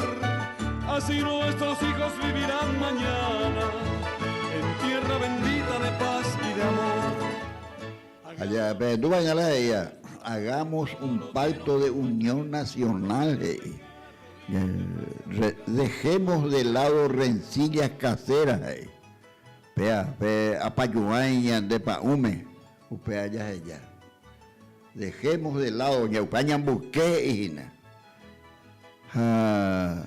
Así nuestros hijos vivirán mañana en tierra bendita de paz y de amor. Allá, pe tú mañana he'ía, hagamos un pacto de unión nacional, he'i. Dejemos de lado rencillas caseras, he'i. Péa, pe apajuãi ñande pa'ũme, upéva jaheja. Dejemos de lado, ñaupa ñamboyke he'i hína. Ha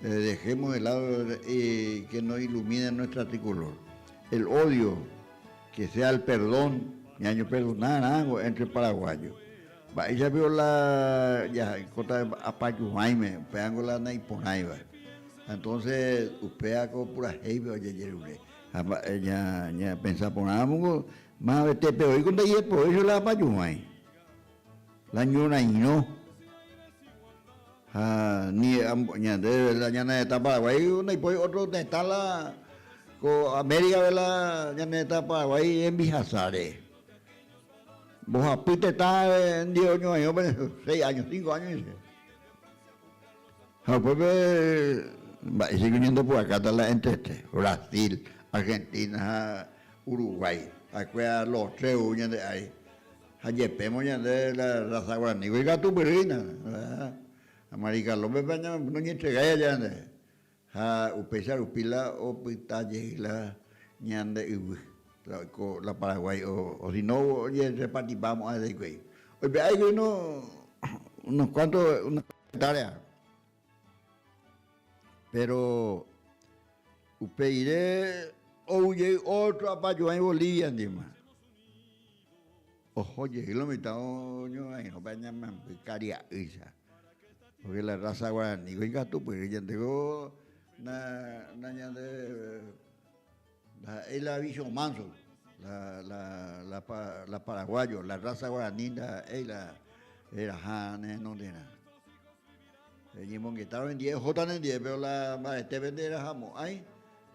dejemos de lado que nos ilumine nuestra tricolor. El odio, que sea el perdón, ñañoperdona rãngo entre paraguayos. Mba'éicha piko la jaikóta apajuãime, upévango la naiporãiva. Entonces upéva ko purahéipe ojejerure. Ha mba'e ñapensa porãmongo, mavete oiko ndaijepoi la apajuãi. La ñorairõ ha ni ñande la ñane retã Paraguái ndaipói otro tetã la ko América-pe la ñane retã Paraguái rembihasáre. Mbohapy tetã ndive oñorairõ pe seis años, cinco años dice. Ha upépe mba'éicha ko ñandepu'akáta la entrete, Brasil, Argentina ha Uruguay. Ha'ekuéra los tres ou ñande ári. Ha jepémo ñande la raza guaraní ko ikatupyry hína. Ha Marica López-pe noñentregái aja ñande. Ha upéicha rupi la opyta jey la ñande yvy, la oiko la Paraguái o si no ojerrepartipa mo'ã hese hikuái. Oipe'a hikuái uno unos cuantos unas hectáreas. Pero upe rire ou jey otro apajuãi Bolivia ndima. Oho jey lo mitã oñorairõ pe añamemby karia'ýicha. Porque la raza guaraní ko ikatupyry ñandéko na na ñande ndaha'éi la bicho manso, la la la la paraguayo, la raza guaraní ndaha'éi la reraha ne renonderã. Reñemongetárõ hendive ohóta nendive pero la mbaretépe nderahamo'ãi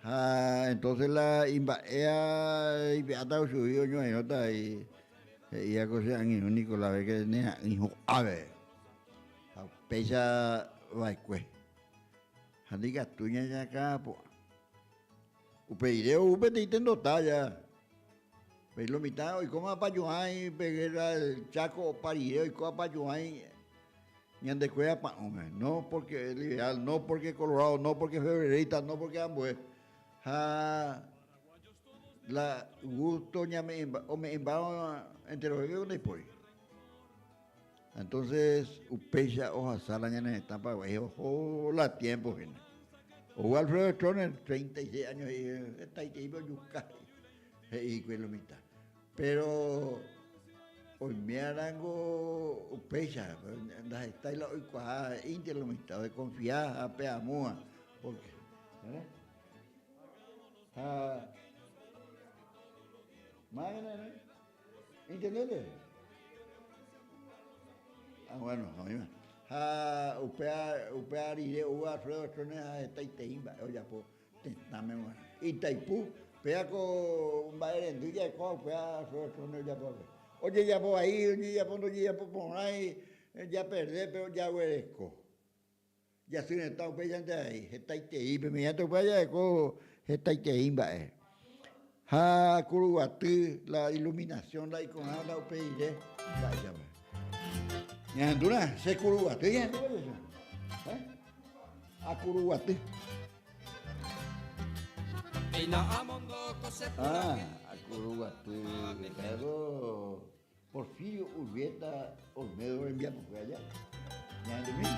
ha entonces la imba'éva ipe'áta chugui oñorairõta he'i he'íva ko che angirũ Nicolás que nera'ỹi ho'ápe ha upéicha va'ekue ha ndikatúi ñañakãrapu'ã. Upe rire ou peteĩ tendota ja. Pe lo mitã oikóma apajuãi pe guerra del Chaco opa rire oiko apajuãi ñandekuéra pa'ũme. No porque liberal, no porque colorado, no porque febrerista, no porque ambue. Ha la gusto ñame'ẽmba, ome'ẽmbárõ enterovégui ko ndaipóri. Entonces upéicha ohasa la ñane retã Paraguái oho la tiempo hína. Ou Alfredo Stroessner 36 años he'i hetaiteípe ojuka he'i hikuái lo mitã. Pero oiméarango upéicha ndahetái la oikuaa he'ínte lo mitã odeconfia ha pe amóa porque ha mágana Intendente? Ah, bueno, oĩma. Ha upéva, upéva rire ou Alfredo Stroessner ha hetaitei mba'e ojapo tetãme g̃uarã. Itaipu, péva ko mba'erendy jarekóva upéva Alfredo Stroessner ojapo va'ekue. Ojejapo vai, ojejapo ndojejapo porãi, japerde pero jaguereko. Jasy retã upéichante avei, hetaiterei, pe mediante upéva jareko hetaiterei mba'e. Ha Kuruguaty, la iluminación, la ikorã la upe rire, mba'éichapa. Ñahendúna, che Kuruguaty ñahendu péicha. Eh? A Kuruguaty. Ah, a Kuruguaty, claro. Porfirio Urbieta Olmedo rembiapokue aja. Ñahendumi.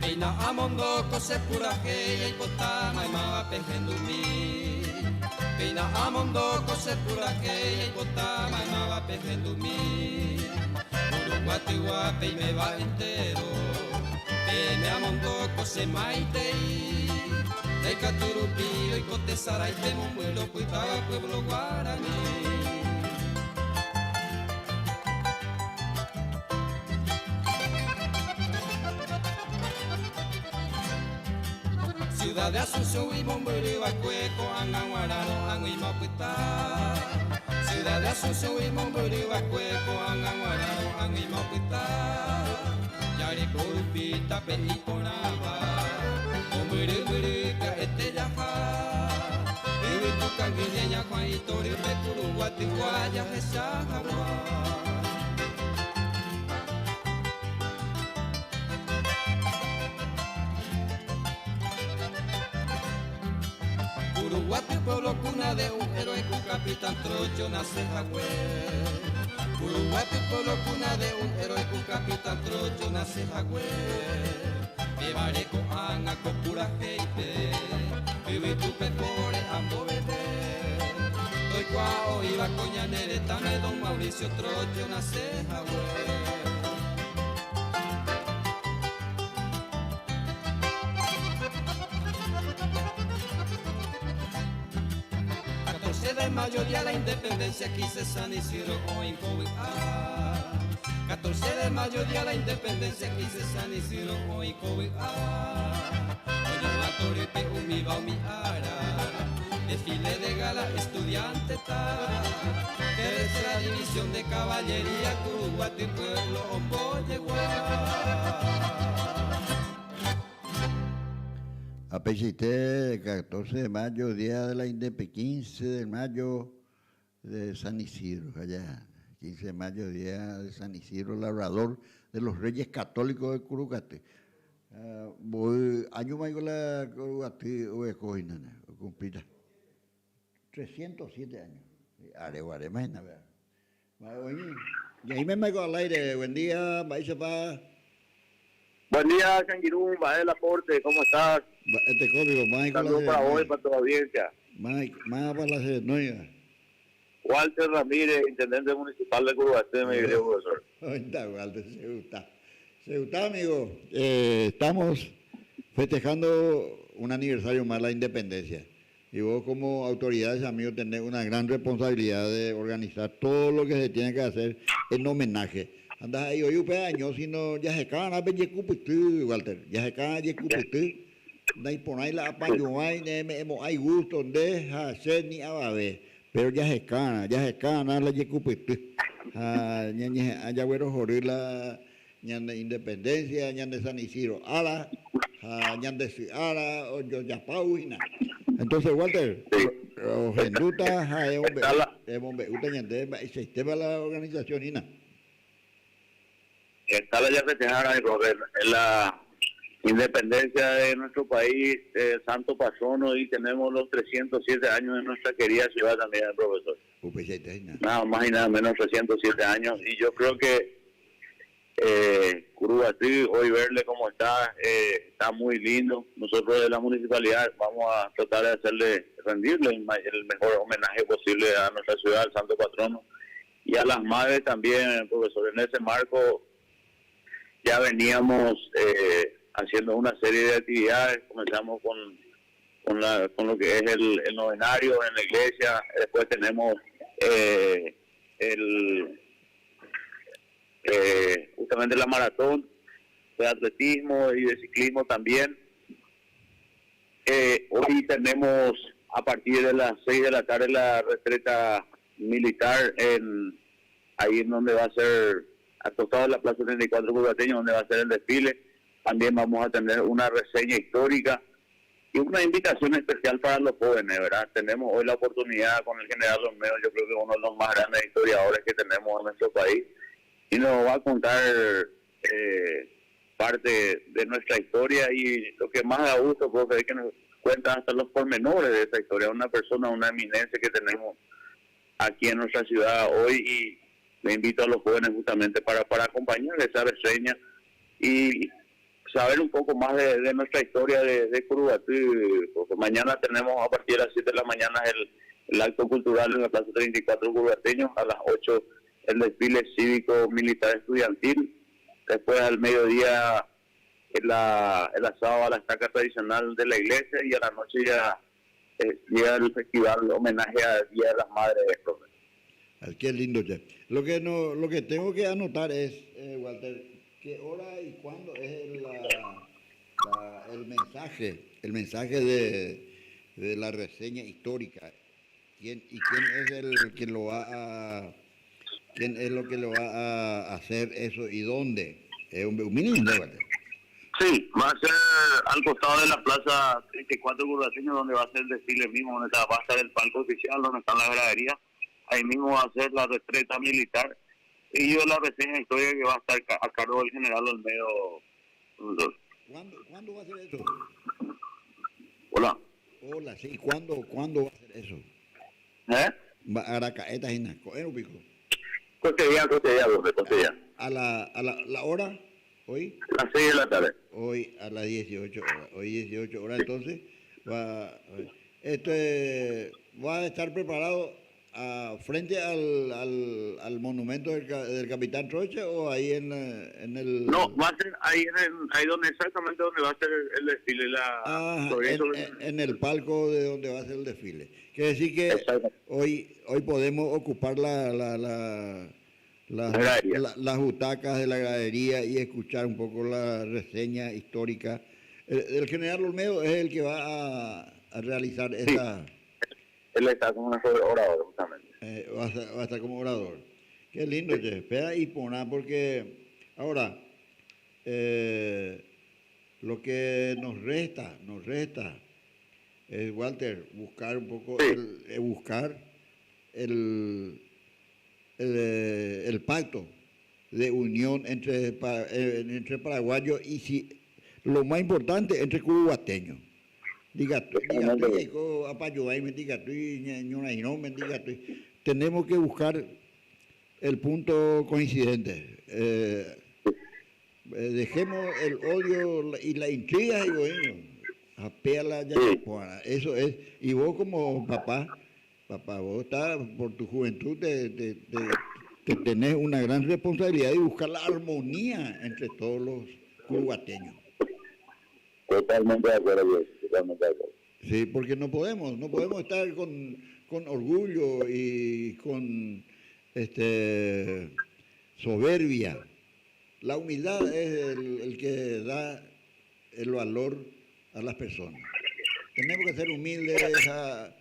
Péina amondo ko che purahéi aipota maymáva pehendumi. Péina amondo ko che purahéi aipota maymáva pehendumi. Uruguatygua peiméva entero, peẽme amondo ko che maitei. Ndaikatu rupi oiko tesaraipe mombyry opytáva pueblo guarani. Ciudad de Asunción-gui mombyry va'ekue ko'ág̃a g̃uarã ro'ag̃uíma opyta. Ciudad de Asunción-gui mombyry va'ekue ko'ág̃a g̃uarã ro'ag̃uíma opyta. Jareko rupi tape iporãva, mombyry mbyry pya'ete jaha. Yvytu kangy ñeñakuã itorýpe Kuruguatygua jahecha hag̃ua. Kuruguaty pueblo cuna de un héroe ku capitán Trocho nace hague. Kuruguaty pueblo cuna de un héroe ku capitán Trocho nace hague. Pévare ko'ág̃a ko purahéipe yvytúpe pore amboveve. Toikuaa oĩva ko ñane retãme don Mauricio Trocho nace hague. 14 de mayo día la independencia quise San Isidro oĩ ko vy'a 14 de mayo día la independencia quise San Isidro oĩ ko vy'a Oñohã torýpe umíva umi ára. Desfile de gala estudiante ta Tercera división de caballería Curuguaty pueblo ombojegua. Ha peichaite 14 de mayo, día de la indepe 15 de mayo de San Isidro, allá 15 de mayo, día de San Isidro Labrador de los Reyes Católicos de Curucatý. Mboy áñoma niko la Curucatý oguereko hína, okumplíta 307 años. Are guaréma hína péva. Mba'e oĩ? Ñaĩméma ko al aire. Buen día, mba'éichapa? Buen día, che angirũ, mba'e el aporte, ¿cómo estás? Mba'eteko piko, máiko la Saludos para vos y para tu audiencia. Mávapa la che renóiva? Walter Ramírez, intendente municipal de Curuguaty, mi querido profesor. Oĩta Walter, che gusta. Che gusta, amigo. Estamos festejando un aniversario más la independencia. Y vos como autoridad, che amigo, tenés una gran responsabilidad de organizar todo lo que se tiene que hacer en homenaje. Ha ndaha'éi voi upe año, sino jaheka va'erã pe jekupyty, Walter. Jaheka va'erã jekupyty. Naiporãi la apañuãi, nereme'ẽmo'ãi gusto nde ha che ni avave. Péro jahekárã, jahekárã la jekupyty ha ñañeha'ã jaguerohory la ñane independencia, ñande San Isidro ára ha ñande sy ára ojojapáu hína. Entonces, Walter, rohendúta ha emombe'úta ñandéve mba'eichaitépa la organización hína. Está la jafestehára niko la independencia de nuestro país, santo patrono y tenemos los 307 años de nuestra querida ciudad también, profesor. Upeichaite hína. Nada más y nada menos 307 años y yo creo que eh, Curuguaty, hoy verle cómo está, eh, está muy lindo. Nosotros de la municipalidad vamos a tratar de hacerle, rendirle el, el mejor homenaje posible a nuestra ciudad, al santo patrono y a las madres también, profesor. En ese marco ya veníamos eh, haciendo una serie de actividades, comenzamos con, con, la, con lo que es el, el novenario en la iglesia, después tenemos eh, el eh, justamente la maratón de atletismo y de ciclismo también. Eh, hoy tenemos a partir de las 6 de la tarde la retreta militar en ahí en donde va a ser acostado en la Plaza 34 Cubateño, donde va a ser el desfile. También vamos a tener una reseña histórica y una invitación especial para los jóvenes, ¿verdad? Tenemos hoy la oportunidad con el general Olmedo, yo creo que uno de los más grandes historiadores que tenemos en nuestro país, y nos va a contar eh, parte de nuestra historia y lo que más da gusto, profe, es que nos cuenta hasta los pormenores de esa historia, una persona, una eminencia que tenemos aquí en nuestra ciudad hoy y le invito a los jóvenes justamente para, para acompañar esa reseña y saber un poco más de, de nuestra historia de, de Curuguaty, porque mañana tenemos a partir de las 7 de la mañana el, el acto cultural en la Plaza 34 Curuguateño, a las 8 el desfile cívico militar estudiantil, después al mediodía el, el asado a la estaca tradicional de la iglesia y a la noche ya eh, llega el festival homenaje al Día de las Madres. Ay, qué lindo, che. Lo que, no, lo que tengo que anotar es, eh, Walter, qué hora y cuándo es la, la, el mensaje, el mensaje de, de la reseña histórica. ¿Quién, y quién es el que lo va a, quién es lo que lo va a hacer eso y dónde? Es un, un mini, ¿no, Walter? Sí, va a ser al costado de la Plaza 34 Burgaseño, donde va a ser el desfile mismo, donde está, va a estar el palco oficial, donde están las graderías. Ahí mismo va a ser la retreta militar y yo la reseña histórica que va a estar a cargo del general Olmedo. ¿Cuándo, ¿Cuándo va a ser eso? Hola. Hola, sí, ¿cuándo, cuándo va a ser eso? ¿Eh? Araca'éta hína, ko'ẽrõ piko. Costería, costería, profe, costería. A la, a la, la hora, hoy. Las 6 de la tarde. Hoy a las 18 horas. Hoy 18 horas, entonces, va, este, va a estar preparado a, frente al, al, al monumento del, del Capitán Troche o ahí en, en el... No, va a ser ahí, en el, ahí donde exactamente donde va a ser el, el desfile. La, ah, sobre en, sobre... en, en el palco de donde va a ser el desfile. Quiere decir que hoy, hoy podemos ocupar la, la, la, la, La gradería. la, las butacas de la gradería y escuchar un poco la reseña histórica. El, el general Olmedo es el que va a, a realizar Sí. esa... Él está como nuestro orador justamente. Eh, va, a, va a estar como orador. Qué lindo, che. Espera y porã porque ahora eh, lo que nos resta, nos resta es, Walter, buscar un poco, Sí. el, eh, buscar el, el, eh, el pacto de unión entre, eh, entre paraguayos y si, lo más importante, entre curuguateños. Tenemos que buscar el punto coincidente. Eh, eh, dejemos el odio y la intriga y bueno, apéala ya. Eso es. Y vos como papá, papá, vos estás por tu juventud, te, te, te, tenés una gran responsabilidad de buscar la armonía entre todos los cubateños. Totalmente de acuerdo, totalmente de acuerdo. Sí, porque no podemos, no podemos estar con, con orgullo y con este soberbia. La humildad es el, el que da el valor a las personas. Tenemos que ser humildes. A,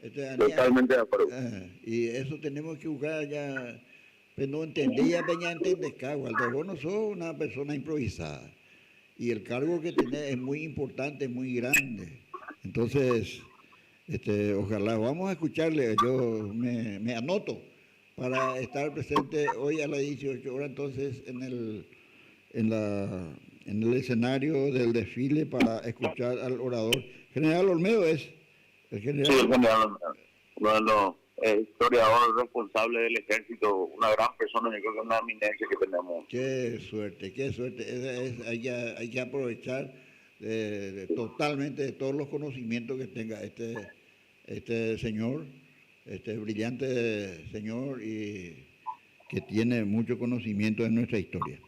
este, Totalmente de acuerdo. Eh, y eso tenemos que buscar ya. Pero no entendía, Peña, entendés, Walter. Vos no sos una persona improvisada. Y el cargo que tenés es muy importante, muy grande. Entonces, este, ojalá, vamos a escucharle, yo me, me anoto para estar presente hoy a las 18 horas entonces en el, en la, en el escenario del desfile para escuchar al orador. General Olmedo es el general. Sí, el general Olmedo. Uno de los eh, historiadores responsables del ejército, una gran persona, yo creo que es una eminencia que tenemos. Qué suerte, qué suerte. Es, es, hay, que, hay que aprovechar eh, totalmente de todos los conocimientos que tenga este, este señor, este brillante señor y que tiene mucho conocimiento de nuestra historia.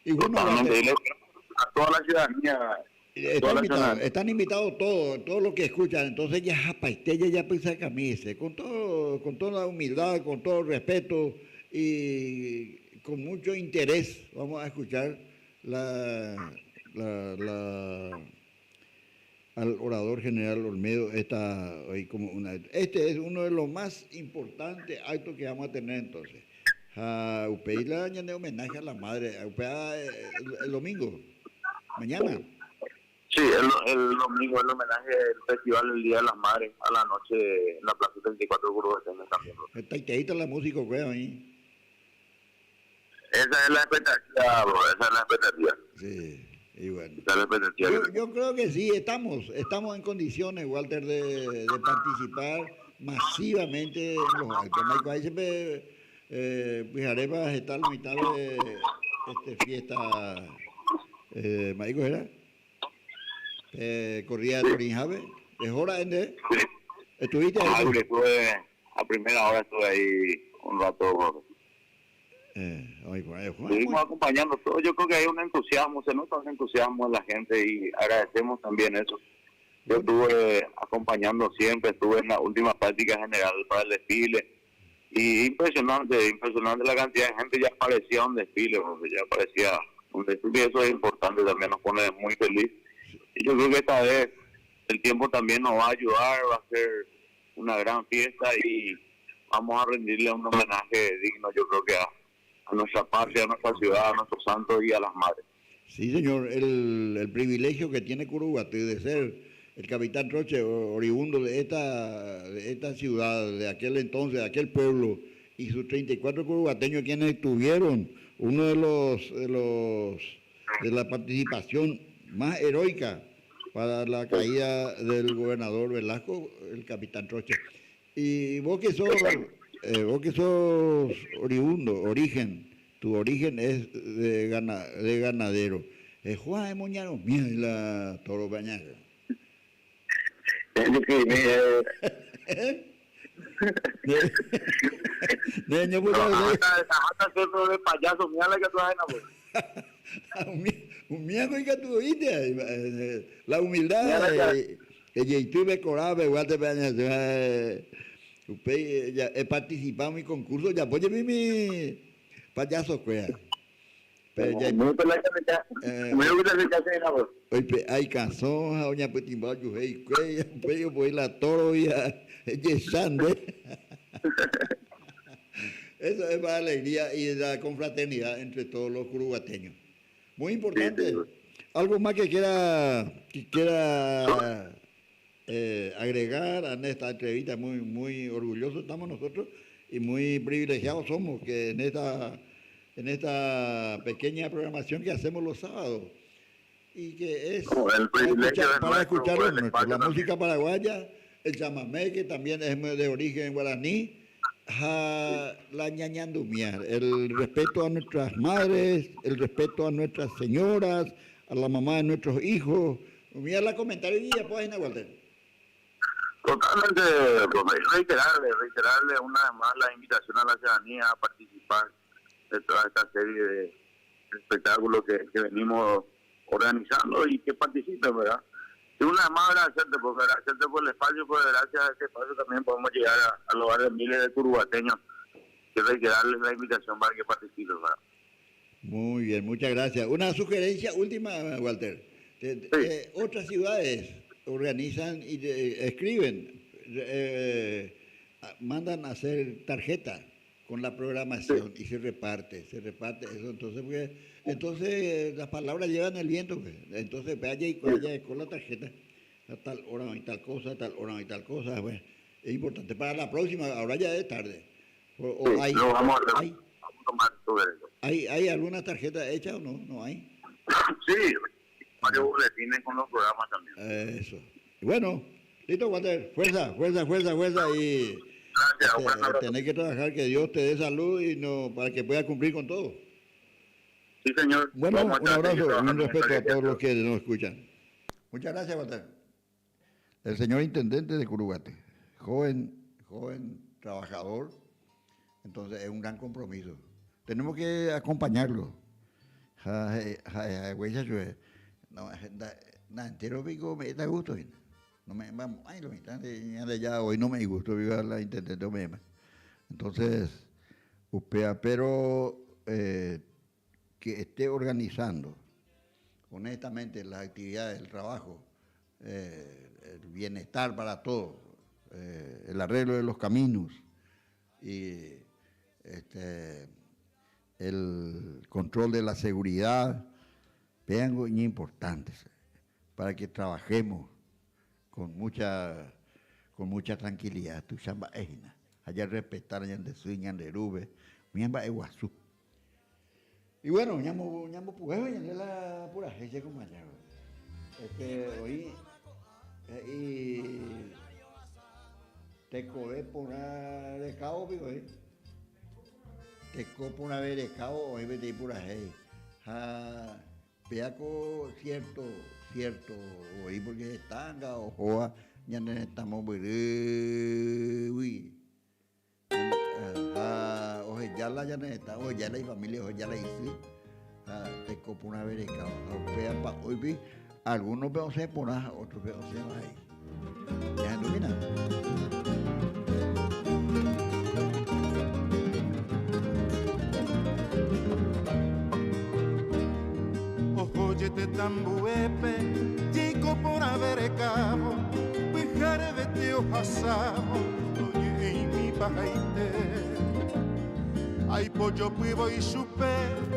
Y bueno, a toda la ciudadanía. Están invitados, están invitados todos, todos los que escuchan. Entonces ya japaitella ya pisa camisa, con todo, con toda la humildad, con todo el respeto y con mucho interés vamos a escuchar la, la, la al orador general Olmedo esta, hoy como una, este es uno de los más importantes actos que vamos a tener entonces. A upéi la ñane homenaje a la madre, a upéi el, el domingo, mañana. Sí, el, el domingo el homenaje del Festival del Día de las Madres a la noche en la Plaza 34 de Curuguaty también. Está la música, creo, ahí. Esa es la expectativa, bro, esa es la expectativa. Sí, y bueno. Esa es la expectativa. Yo, yo creo que sí, estamos, estamos en condiciones, Walter, de, de participar masivamente en los actos. Michael, ahí siempre, eh, Pijarepa está a la mitad de este, fiesta, eh, Maico, ¿era? Eh, corría Torinjave, ¿es hora, Ende? Sí. ¿Estuviste ahí? Ah, estuve, a primera hora estuve ahí un rato. Eh, ay, por ahí, Juan, Estuvimos acompañando todo. Yo creo que hay un entusiasmo, se nota un entusiasmo en la gente y agradecemos también eso. Yo estuve acompañando siempre, estuve en la última práctica general para el desfile y impresionante, impresionante la cantidad de gente, ya parecía un desfile, porque ya parecía un desfile y eso es importante también, nos pone muy feliz. Y yo creo que esta vez el tiempo también nos va a ayudar, va a ser una gran fiesta y vamos a rendirle un homenaje digno, yo creo que a, a nuestra patria, a nuestra ciudad, a nuestros santos y a las madres. Sí, señor, el, el privilegio que tiene Curuguaty de ser el capitán Troche, oriundo de esta, de esta ciudad, de aquel entonces, de aquel pueblo, y sus 34 curuguateños quienes tuvieron uno de los, de los de la participación más heroica para la caída del gobernador Velasco, el capitán Troche. Y vos que sos, eh, vos que sos oriundo, origen, tu origen es de, gana, de ganadero. Eh, Juan de Moñaro, mira la toro bañaga. No, hasta de payaso, mira la que tú has pues. Umíago ikatu oíste, la humildad, ejeitýpe korápe, guátepe añasẽ, upéi he participado en mi concurso, japo jepi mi payaso kuéra. Oipe'a ikasõ ha oñapytĩmba ojuhe hikuái, upéi opoi la tórogui ha ejecha nde. Eso es para alegría y la confraternidad entre todos los curuguateños. Muy importante. Algo más que quiera, que quiera eh, agregar en esta entrevista, muy, muy orgullosos estamos nosotros y muy privilegiados somos que en esta, en esta pequeña programación que hacemos los sábados y que es para escuchar, para la música paraguaya, el chamamé que también es de origen guaraní, la ñañandumia, el respeto a nuestras madres, el respeto a nuestras señoras, a la mamá de nuestros hijos. Mira la comentario y después en Walter. Totalmente, reiterarle, reiterarle una vez más la invitación a la ciudadanía a participar de toda esta serie de espectáculos que, que venimos organizando y que participen, ¿verdad? Y una vez más agradecerte, porque agradecerte por el espacio, porque gracias a este espacio también podemos llegar a, al hogar de miles de curubateños. Que reiterarles la invitación para que participen, ¿verdad? Muy bien, muchas gracias. Una sugerencia última, Walter. Eh, otras ciudades organizan y escriben, eh, mandan a hacer tarjetas con la programación y se reparte, se reparte eso. Entonces, porque, entonces las palabras llevan el viento. Pues. Entonces, vaya y vaya con la tarjeta a tal hora y tal cosa, a tal hora y tal cosa. Pues, es importante para la próxima, ahora ya es tarde. O, hay, vamos a, hay, tomar ¿Hay, ¿Hay alguna tarjeta hecha o no? ¿No hay? Sí, varios boletines con los programas también. Eso. Bueno, listo, Walter. Fuerza, fuerza, fuerza, fuerza y Gracias, tenés que trabajar, que Dios te dé salud y no para que pueda cumplir con todo. Sí, señor. Bueno, un abrazo y un respeto a todos los que nos escuchan. Muchas gracias, Walter. El señor intendente de Curuguate, joven, joven trabajador, entonces es un gran compromiso. Tenemos que acompañarlo. No, entero pico me da gusto. No me vamos, ay, lo ya hoy no me gusto viva la intendente me Entonces, upea, pero eh, que esté organizando honestamente las actividades, el trabajo, eh, el bienestar para todos, eh, el arreglo de los caminos y este, el control de la seguridad, vean importantes para que trabajemos con mucha, con mucha tranquilidad. Tu chamba ejina, allá respetar ñande sy, ñande rúpe, miamba eguasu. Y bueno, ñamo, ñamo pujeho ñande la purahéi che compañero. Este, oĩ he'i tekove porã rekávo piko oĩ. Teko porãve rekávo oĩ peteĩ purahéi. Ha Péa ko cierto, cierto voi porque heta anga ohóva ñane retã mombyrýgui ha oheja la ñane retã, oheja la ifamilia, oheja la isy ha teko porãve rekáva. Ha upéva pa'óipi algunope osẽ porã ha ótrope osẽ vai. Ñahendumína. Oho jetetã mbuépe jeiko porãve rekávo, pyharevete ohasávo oñe'ẽimi pahaite. Aipojopývo ichupe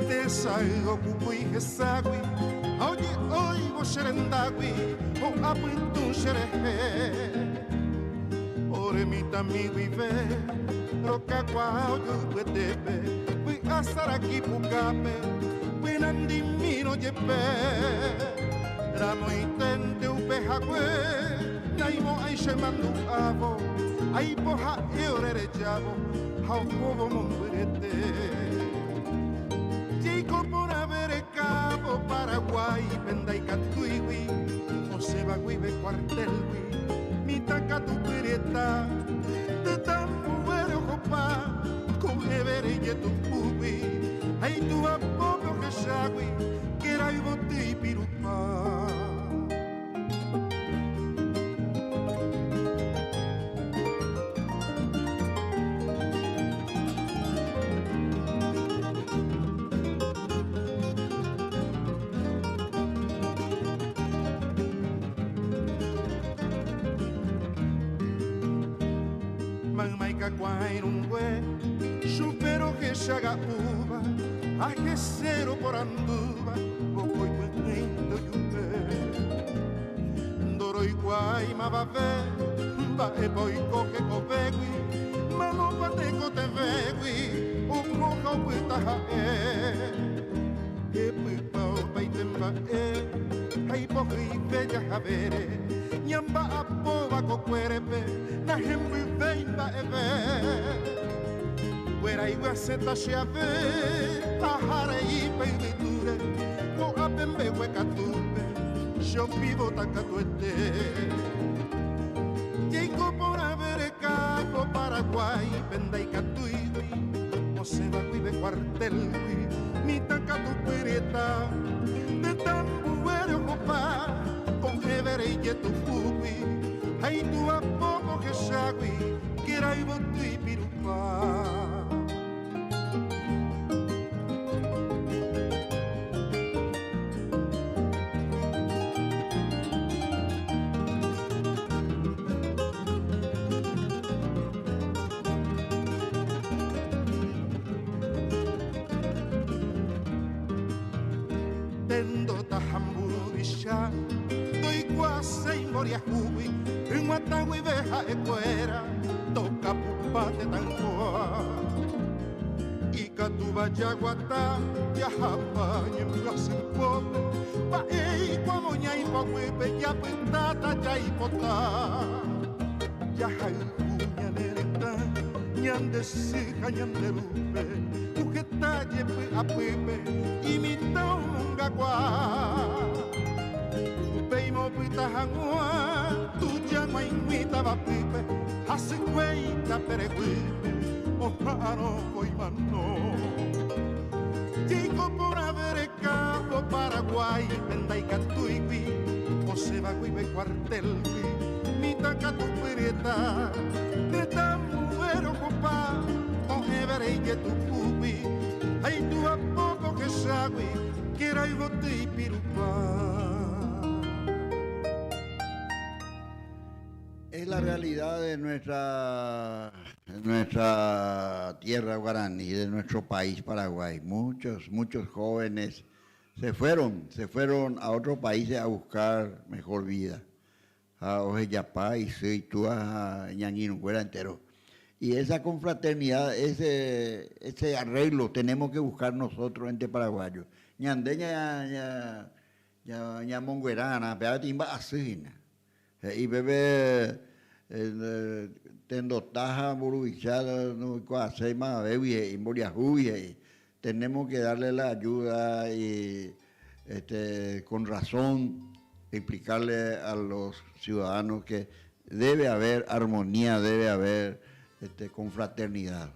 tesay okukúi heságui ha oje'óivo che rendágui ho'a pytũ che rehe. Ore mitãmi guive rokakuaa ojoypyetépe vy'a saraki pukápe pynandimírõ jepe. Ramoiténte upe hague naimo'ãi che mandu'ávo aipo ha'e ore rejávo ha ohóvo mombyrete. Jeiko porãve rekávo Paraguáipe ndaikatúigui osẽva guive cuartel-gui mitã katupyryeta tetã ambuére ohopa ko'ẽvere ijetu'úgui ha itúva pópe ohechágui kéra yvoty ipirupa. Mayma ikakuaa irũngue, chupe rohechaga'úva ha hese roporandúva vokói py'ỹinte ojupe. Ndoroikuaái mavave mba'épa oiko hekovégui, mamópa tekotevẽgui oho ha opyta ha'e. Hepypa opaite mba'e ha ipohyive jahavére, ñamba'apóva kokuérepe nahembyvéi mba'eve. Kueraigui asẽta che ave aha rei pe yvytúre, ko'ápe mbeguekatúpe che opívota katuete. Jaiko porãve rekávo Paraguáipe ndaikatúigui osẽva guive cuartel-gui mitã katupyryeta tetã ambuére ohopa ko'ẽvere ijetu'úgui ha itúva poco ohechágui kéra yvoty ipirupa. Tendota ha mburuvicha ndoikuaaséi mboriahúgui hyg̃uatã guive ha'ekuéra tokapupa tetãygua. Ikatúva jaguata jahapa ñembyasypópe mba'éiko amoña ipoguýpe japytáta jaipota. Jahayhu ñane retã, ñande sy ha ñande rúpe, ku heta jepy'apýpe imitã omongakuaa. Upéima opyta hag̃ua tuja g̃uaig̃ui tavapýpe, hasykue itapereguýpe oha'arõ oimano. Jaiko porãve rekávo Paraguáipe ndaikatúigui osẽva guive cuartel-gui mitã katupyryeta tetã ambue rokopa osẽvere ijetu'úgui ha itúva poco hechágui kéra yvoty ipirupa. Es la realidad de nuestra, nuestra tierra guaraní, de nuestro país Paraguay. Muchos, muchos jóvenes se fueron, se fueron a otros países a buscar mejor vida. Ha ohejapa isy, itúa ha iñangirũnguéra entero. Y esa confraternidad, ese, ese arreglo tenemos que buscar nosotros entre paraguayos. Ñande ña, ña, ña, ñamonguera'arã, péva peteĩ mba'asy hína. He'i pépe tendota ha mburuvicha ndoikuaaséi mavavégui he'i, mboriahúgui he'i, tenemos que darle la ayuda y este con razón explicarle a los ciudadanos que debe haber armonía, debe haber este confraternidad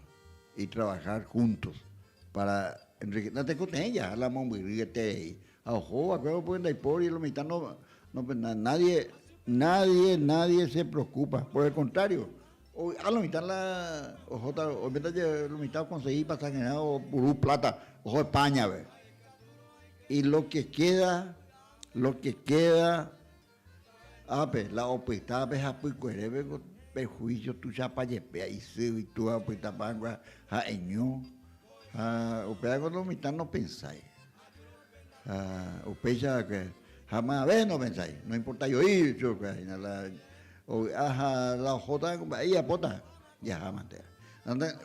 y trabajar juntos para enriquecer, natekotevẽ jaha la mombyry eterei ha oho va'ekue porque ndaipóri lo mitã no No, pues nadie, nadie, nadie se preocupa. Por el contrario, ovy'a lo mitã la ohóta, oiméta lo mitã oconseguí pasajerã opuru plata, oho España-pe. Y lo que queda, lo que queda, ápe, la opyta pe hapykuerépe ko perjuicio tuichapa jepe, isy, itúva opytapa hag̃ua ha'eño. Ha upéva ko lo mitã nopensái. Ha upéicha va'ekue, ha mavave nopensái, noimportái voi chupe hína la ovy'a ha la ohóta mba'e ijapóta, jaha mante.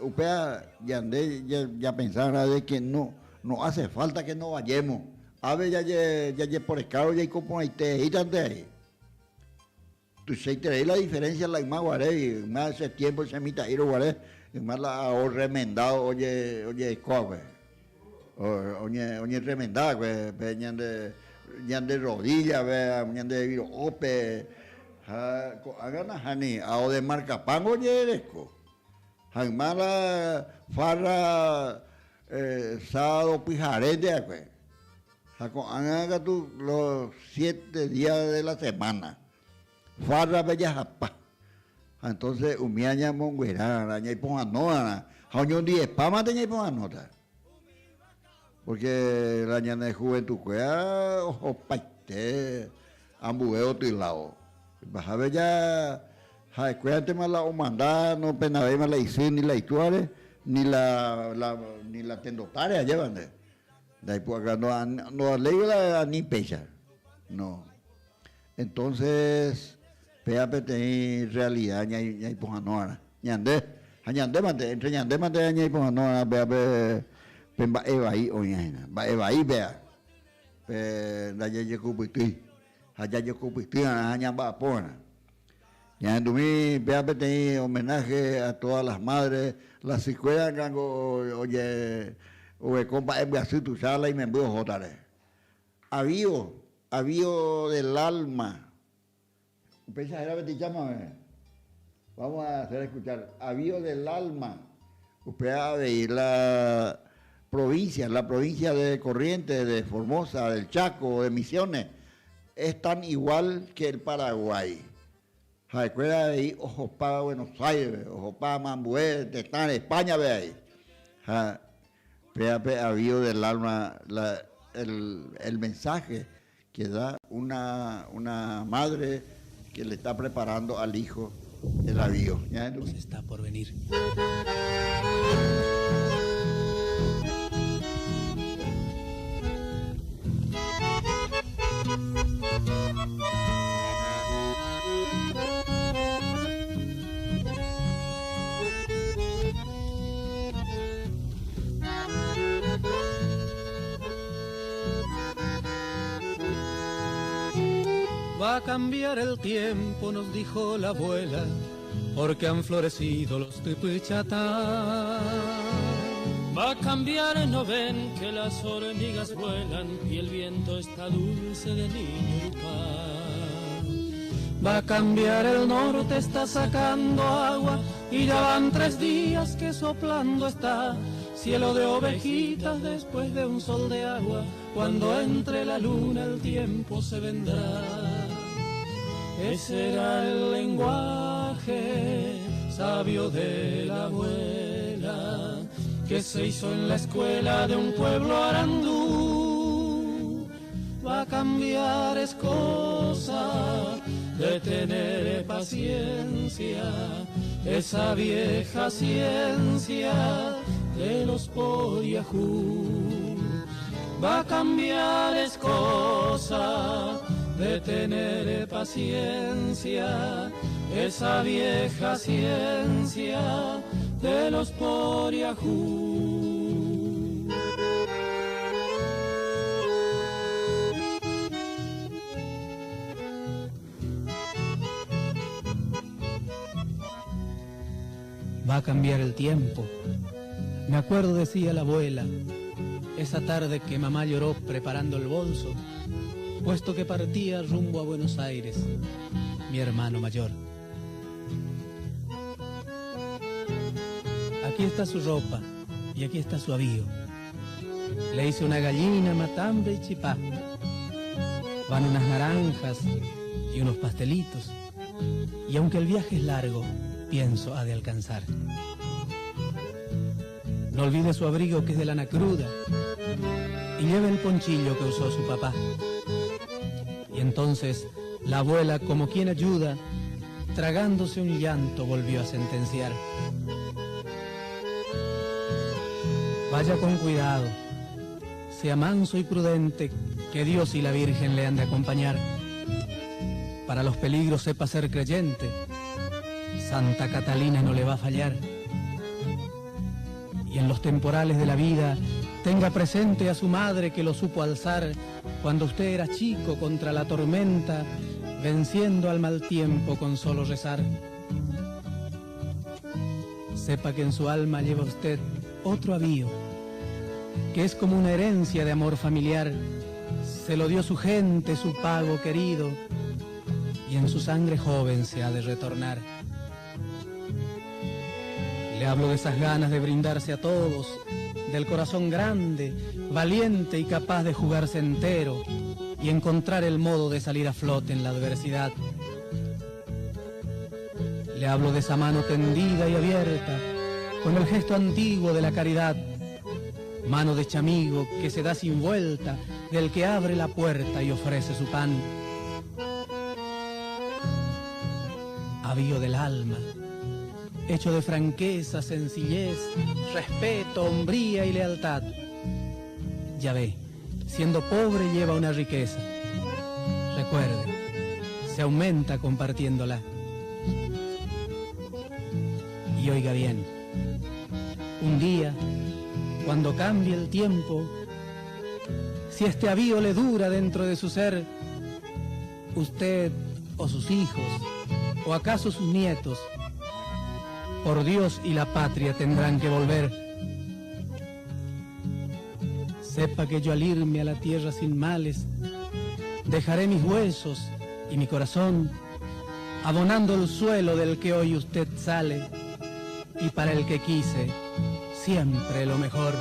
Upéva ñande ñapensa de que no, no hace falta que no vayemos, ápe jajeporekávo jaiko porãitereítante avei. Tuichaiterei la diferencia la yma guarégui, yma ese tiempo che mitã'írõ guare, yma la ao remendado ojeiko va'ekue, oñerremenda va'ekue pe ñande ñande rodilla-pe, ñande viro'ópe, ha ko'ág̃a nahániri, ao de marca pan-go ojerereko. Ha yma la farra sábado pyharénte va'ekue. Ha ko'ág̃a katu los siete días de la semana, farra-pe jahapa. Ha entonces umíva ñamonguerarã, ñaipohãno'arã, ha oñondiepámante ñaipohãnóta. Porque la ñane juventud-kuéra ohopaite ambue otyláo. Ipahápe ja. Ha'ekuérantema la omanda nopenavéima la isy ni la itúare ni la la ni la tendotáre ajéva nde. Ndaipu'aka no ndovaléiva la ani péicha. No. Entonces péva peteĩ realidad ñaipohãno'arã. Ñande, ha ñande mante, entre ñande mante ñaipohãno'arã péva pe pe mba'e vai oĩva hína. Mba'e vai péva pe ndajajekupytýi. Ha jajekupyty'arã ha ñamba'apo'arã. Ñahendumi péva peteĩ homenaje a todas las madres, la sykuéra ngango oje oguereko mba'e mbyasy tuicha la imemby ohótare. Avío, avío del alma. Upéicha héra peteĩ chámame. Vamos a hacer escuchar. Avío del alma. Upéva avei la provincia, la provincia de Corrientes, de Formosa, del Chaco, de Misiones, es tan igual que el Paraguay. Ha'ekuéra avei ohopa Buenos Aires-pe, ohopa amambue tetãre, España-pe avei. Ha péva pe avío del alma, la, el, el mensaje que da una, una madre que le está preparando al hijo el avío. Ñahendu. Está por venir. Va a cambiar el tiempo, nos dijo la abuela, porque han florecido los tepechatá. Va a cambiar, no ven que las hormigas vuelan y el viento está dulce de niño Va a cambiar el norte, está sacando agua y ya van tres días que soplando está. Cielo de ovejitas después de un sol de agua, cuando entre la luna el tiempo se vendrá. Ese era el lenguaje sabio de la abuela que se hizo en la escuela de un pueblo arandú. Va a cambiar es cosa de tener paciencia, esa vieja ciencia de los poriajú. Va a cambiar es cosa de tener paciencia, esa vieja ciencia de los poriajú. Va a cambiar el tiempo. Me acuerdo, decía la abuela, esa tarde que mamá lloró preparando el bolso, puesto que partía rumbo a Buenos Aires, mi hermano mayor. Aquí está su ropa y aquí está su avío. Le hice una gallina, matambre y chipá. Van unas naranjas y unos pastelitos. Y aunque el viaje es largo, pienso ha de alcanzar. No olvide su abrigo que es de lana cruda y lleve el ponchillo que usó su papá. Y entonces la abuela, como quien ayuda, tragándose un llanto, volvió a sentenciar. Vaya con cuidado, sea manso y prudente, que Dios y la Virgen le han de acompañar. Para los peligros sepa ser creyente, Santa Catalina no le va a fallar. Y en los temporales de la vida, tenga presente a su madre que lo supo alzar cuando usted era chico contra la tormenta, venciendo al mal tiempo con solo rezar. Sepa que en su alma lleva usted otro avío, que es como una herencia de amor familiar. Se lo dio su gente, su pago querido, y en su sangre joven se ha de retornar. Le hablo de esas ganas de brindarse a todos, del corazón grande, valiente y capaz de jugarse entero y encontrar el modo de salir a flote en la adversidad. Le hablo de esa mano tendida y abierta, con el gesto antiguo de la caridad, mano de chamigo que se da sin vuelta, del que abre la puerta y ofrece su pan. Avío del alma, hecho de franqueza, sencillez, respeto, hombría y lealtad. Ya ve, siendo pobre lleva una riqueza. Recuerde, se aumenta compartiéndola. Y oiga bien, un día, cuando cambie el tiempo, si este avío le dura dentro de su ser, usted o sus hijos, o acaso sus nietos, por Dios y la patria tendrán que volver. Sepa que yo al irme a la tierra sin males, dejaré mis huesos y mi corazón abonando el suelo del que hoy usted sale y para el que quise siempre lo mejor.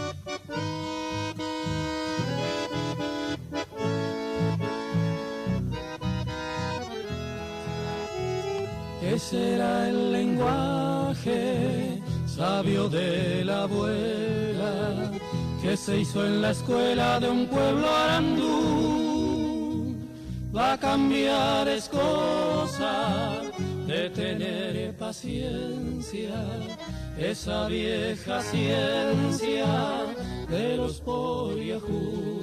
Ese era el lenguaje sabio de la abuela que se hizo en la escuela de un pueblo arandú. Va a cambiar es cosa de tener paciencia, esa vieja ciencia de los poriajú.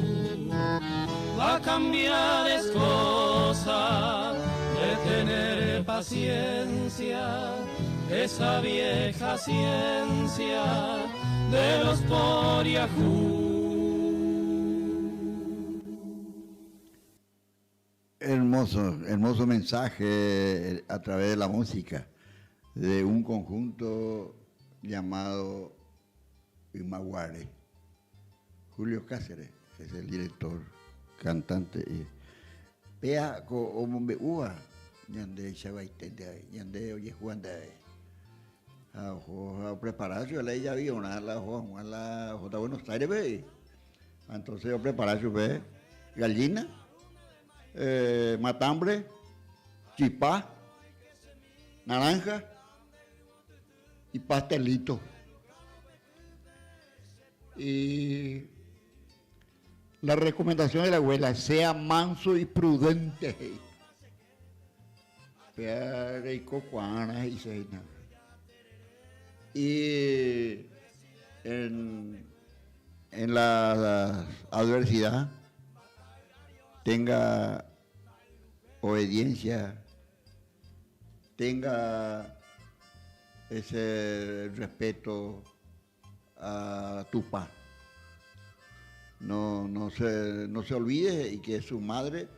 Va a cambiar es cosa de tener paciencia, esa vieja ciencia de los poriajú. Hermoso, hermoso mensaje a través de la música de un conjunto llamado Imaguare. Julio Cáceres es el director, cantante. Y pea ko omombe'úva ñande chavaitente ñande ojehuánte ha oho ha oprepara chupe la ijaviorã la oho hag̃ua la ohóta Buenos Aires-pe. Entonces oprepara chupe gallina, matambre, chipa, naranja y pastelito. Y la recomendación de la abuela, sea manso y prudente. Péa reiko kuaarã he'ise hína. Y en, en la adversidad tenga obediencia, tenga ese respeto a Tupã. No, no se, no se olvide y que su madre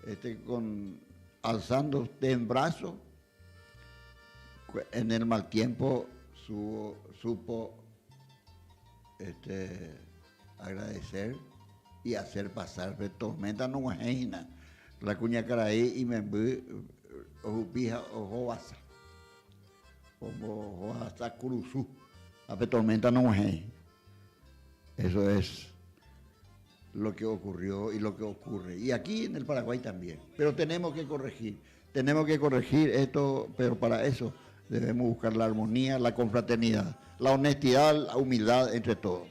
esté con, alzando usted en brazo, en el mal tiempo su, supo este, agradecer y hacer pasar pe tormenta nog̃uahẽ hína la kuñakarai imemby ohupi ha ohovasa. Ombohovasa kurusu ha pe tormenta nog̃uahẽi. Eso es lo que ocurrió y lo que ocurre. Y aquí en el Paraguay también. Pero tenemos que corregir. Tenemos que corregir esto, pero para eso debemos buscar la armonía, la confraternidad, la honestidad, la humildad entre todos.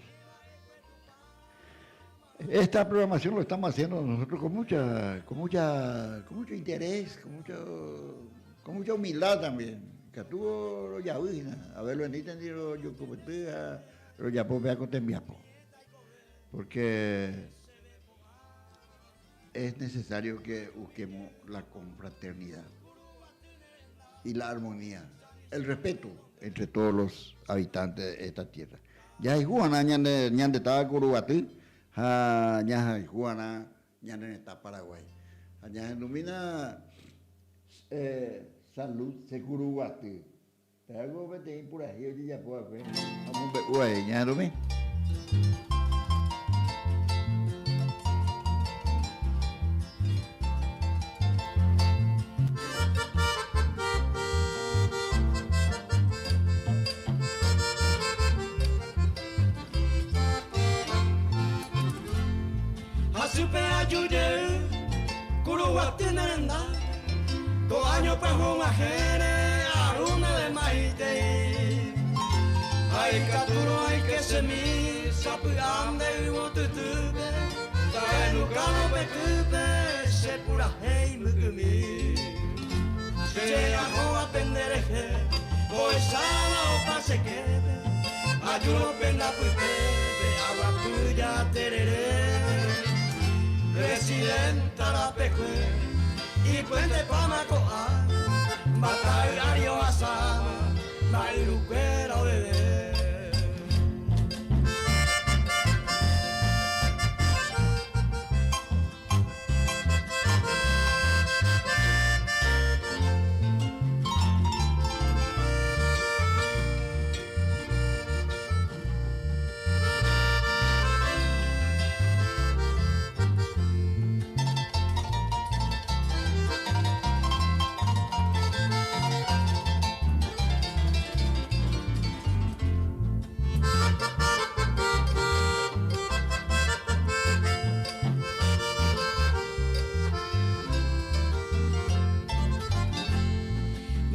Esta programación lo estamos haciendo nosotros con mucha, con mucha, con mucho interés, con mucho, con mucha humildad también. Katu rojavy hína, a ver lo entendido rojokupyty ha rojapo péva ko tembiapo. Porque es necesario que busquemos la confraternidad y la armonía, el respeto entre todos los habitantes de esta tierra. Jahayhu'arã ñande ñande táva Kuruguaty ha jahayhu'arã ñane retã Paraguái. Ha ñahendumína Salud che Kuruguaty. Pévaiko peteĩ purahéi ojejapo va'ekue ha omombe'u avei ñahendumi. Hasýpe aju jey Kuruguaty ne renda, ko áño pyahu og̃uahẽre aru ndéve maitei. Ha ikatúrõ aike chemi sapy'a nde yvotytýpe, Tahenukárõ pe kýpe che purahéi mbykymi. Che ahóva pende rehe, pohecháva opa che képe, ajúrõ pende apytépe aguapy jaterere. Presidenta rapekue, ipuentepáma ko'ág̃a, mbatay ári ohasáma, mba'yrukuéra oveve.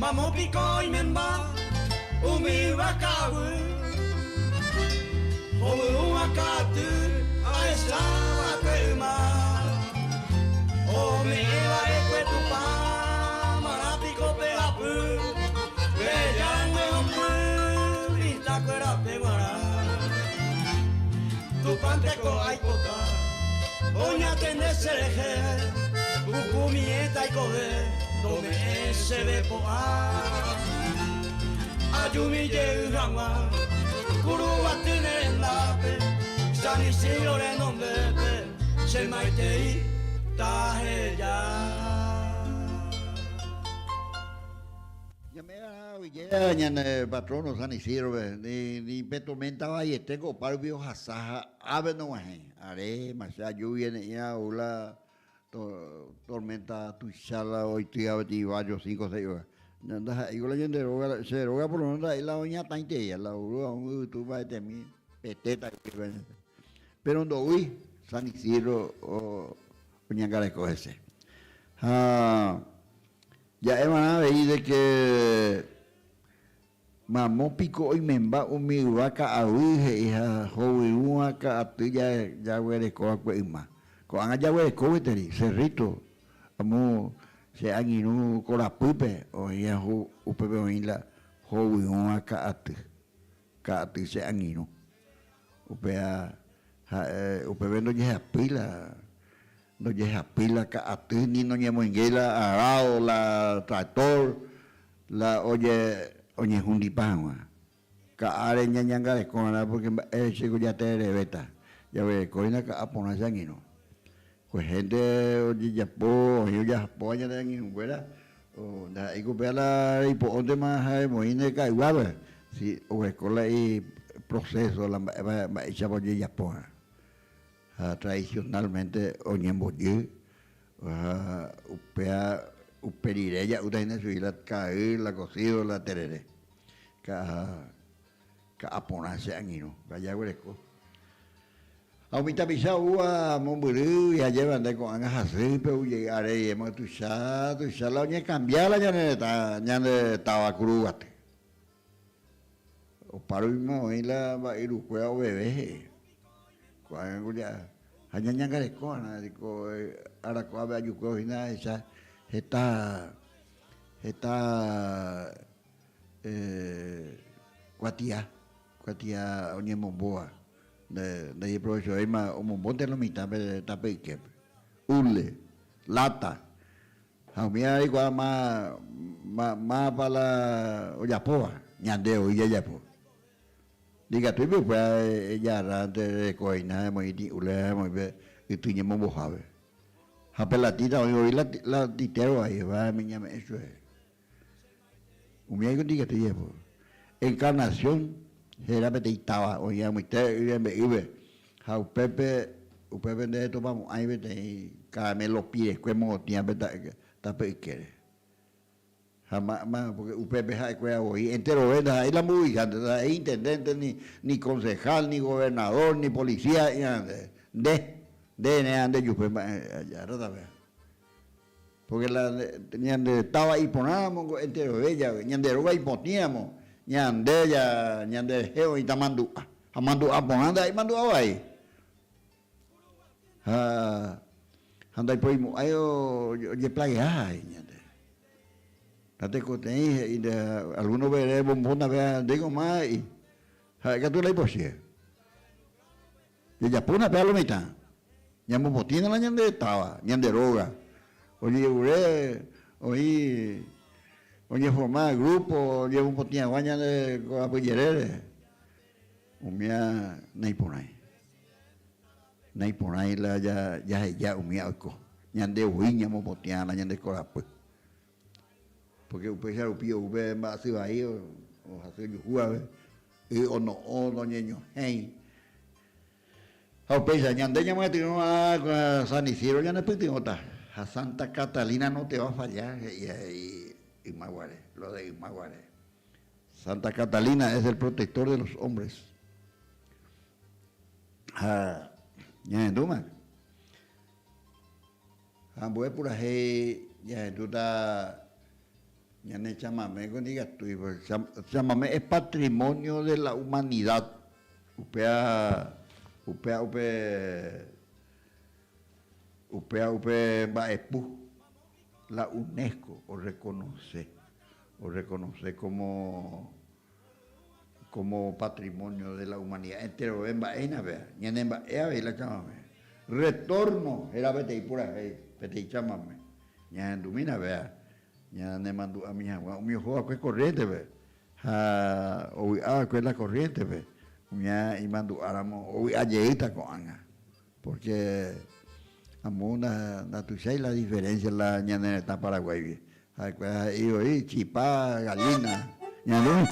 Mamo piko oimemba umi yva ka'aguy, hovyũva ka'aty ahecha va'ekue yma, ome'ẽ va'ekue Tupã marã piko pe hapy, peheja rangue hopy mitãkuérape g̃uarã. Tupãnteko aipota oñatende che rehe, pukumiẽ taikove ndome'ẽ chéve po'a. Ajumi jey hag̃ua Kuruguaty ne rendápe, San Isidro renondépe che maitei taheja. Ñame'ẽrã oikéva ñane patrono San Isidro-pe, ni pe tormenta vaiete ko opárupi ohasa ha ápe nog̃uahẽi. Are, mache aju viene'írã ou la tormenta tuicha la oitýva peteĩ barrio cinco o seis horas. Ndaha'éiko la ñande róga, che róga por lo menos ndaha'éi la oñatãiteia, la oúva un yvytu mba'etemi petéta Pero ndoúi San Isidro oñangareko hese. Ha Ja'eva'erã avei de ke mamo piko oimemba umi yva ka'aguy he'i ha hovyũva ka'aty jaguereko va'ekue yma. Ko'ág̃a jaguereko gueteri Cerrito, amo che angirũ korapýpe oĩ upépe oĩ la hovyũva ka'aty, ka'aty che angirũ. Upéva ha'e upépe ndojehapýi la Ndojehapýi la ka'aty ni noñemoingéi la arado, la tractor, la oñehundipa hag̃ua. Ka'áre ñañangareko va'erã porque mba'ére chéko jaterevéta, jaguerekóina ka'a porã che angirũ. Kuehénte ojejapo, oĩ ojapóva ñane angirũnguéra, ndaha'éiko upéva la reipo'óntema ha remoĩ nde ka'yguápe, si oguereko la iproceso la mba'éichapa ojejapo va'erã. Ha tradicionalmente oñembojy ha upéva upe rire ja'úta hína chugui la ka'ay, la cocido, la terere. Ka'a ka'a porã che angirũ, kajaguereko. Ha umi tapicha oúva mombyrýgui ha jeva nde ko'ág̃a hasýpe ou jey are riréma tuicha tuicha la oñekambia la ñane retã ñande táva Kuruguaty. Opárupima oĩ la mba'yrukuéra oveve he'i. Ko'ág̃a ko ja ha ñañangareko va'erã ko arakuápe ajukuévo hína ahecha heta heta kuatia kuatia oñemombóva ndajeprovechovéima omombónte lo mitãpe tape yképe hule, lata. Ha umíva reikuaa mávapa la ojapóva, ñande voi jajapo. Ndikatúipe upéva ejarránte reko'aína ha emoĩ tĩ'úle ha emoĩ pe yty ñemombohápe. Ha pe latíta oĩ voi la titéro vai, upéva ñame'ẽ chupe. Umíva niko ndikatúi jajapo. Encarnación héra peteĩ táva oĩ amoite y rembe'ýpe ha upépe upépe ndetopamo'ãi peteĩ caramelo pirekue morotĩva pe tape ykére. Ha ma porque upépe ha'ekuéra voi enterove ndaha'éi la mburuvichánte, ndaha'éi intendente, ni concejal, ni gobernador, ni policía, nde, nde ne ndejupe mba'e aja. Pórke la ñande táva iporãramo ko enterove jave, ñande róga ipotĩramo, ñande ja ñanderehe oĩta mandu'a. Ha mandu'a porã ndaha'éi mandu'a vai. Ha ha ndaiporimo'ãi ojeplageáha ñande. Natekotevẽi he'i nde alguno vere bombona péa ndéiko ma he'i. Ha'e katu la ipochy. Jajapóna péa lo mitã. Ñamopotĩna la ñande táva, ñande róga. Ojejerure oĩ oñeforma grupo oñemopotĩ hag̃ua ñande korapy jerére. Umía naiporãi. Naiporãi la jaheja umía oiko. Ñande voi ñamopotĩva la ñande korapy. Pórke upéicha rupi ou pe mba'asy vai ohasy ojuhu ave, y ono'õ noñeñohẽi. Ha upéicha, ñande ñamyatyrõ a San Isidro ñanepytyvõta, ha Santa Catalina no te va a fallar, he'i he'i yma guare, lo de yma guare. Santa Catalina es el protector de los hombres. Ha ñahendúma. Ha ambue purahéi ñahendúta ñane chamame ko ndikatúi, chamame es patrimonio de la humanidad, upéva upéva upe upéva upe mba'epu la UNESCO orreconoce, orreconoce como como patrimonio de la humanidad enterove mba'e hína péva, ñane mba'e avei la chamame. Retorno héra peteĩ purahéi, peteĩ chamame. Ñahendumína péva ñanemandu'ami hag̃ua umi oho va'ekue corriente-pe ha ovy'a va'ekue la corriente-pe, umía imandu'áramo ovy'a jeýta ko'ág̃a. Porque amo ndatuichái la diferencia la ñane retã Paraguáigui. Ha'ekuéra he'i voi chipa, gallina, ñandu.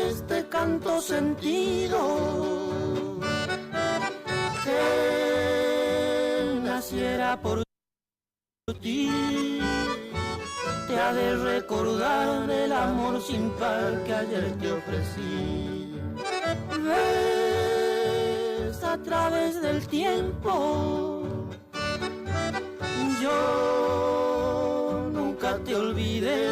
Este canto sentido que naciera por ti te ha de recordar del amor sin par que ayer te ofrecí. Ves a través del tiempo, yo nunca te olvidé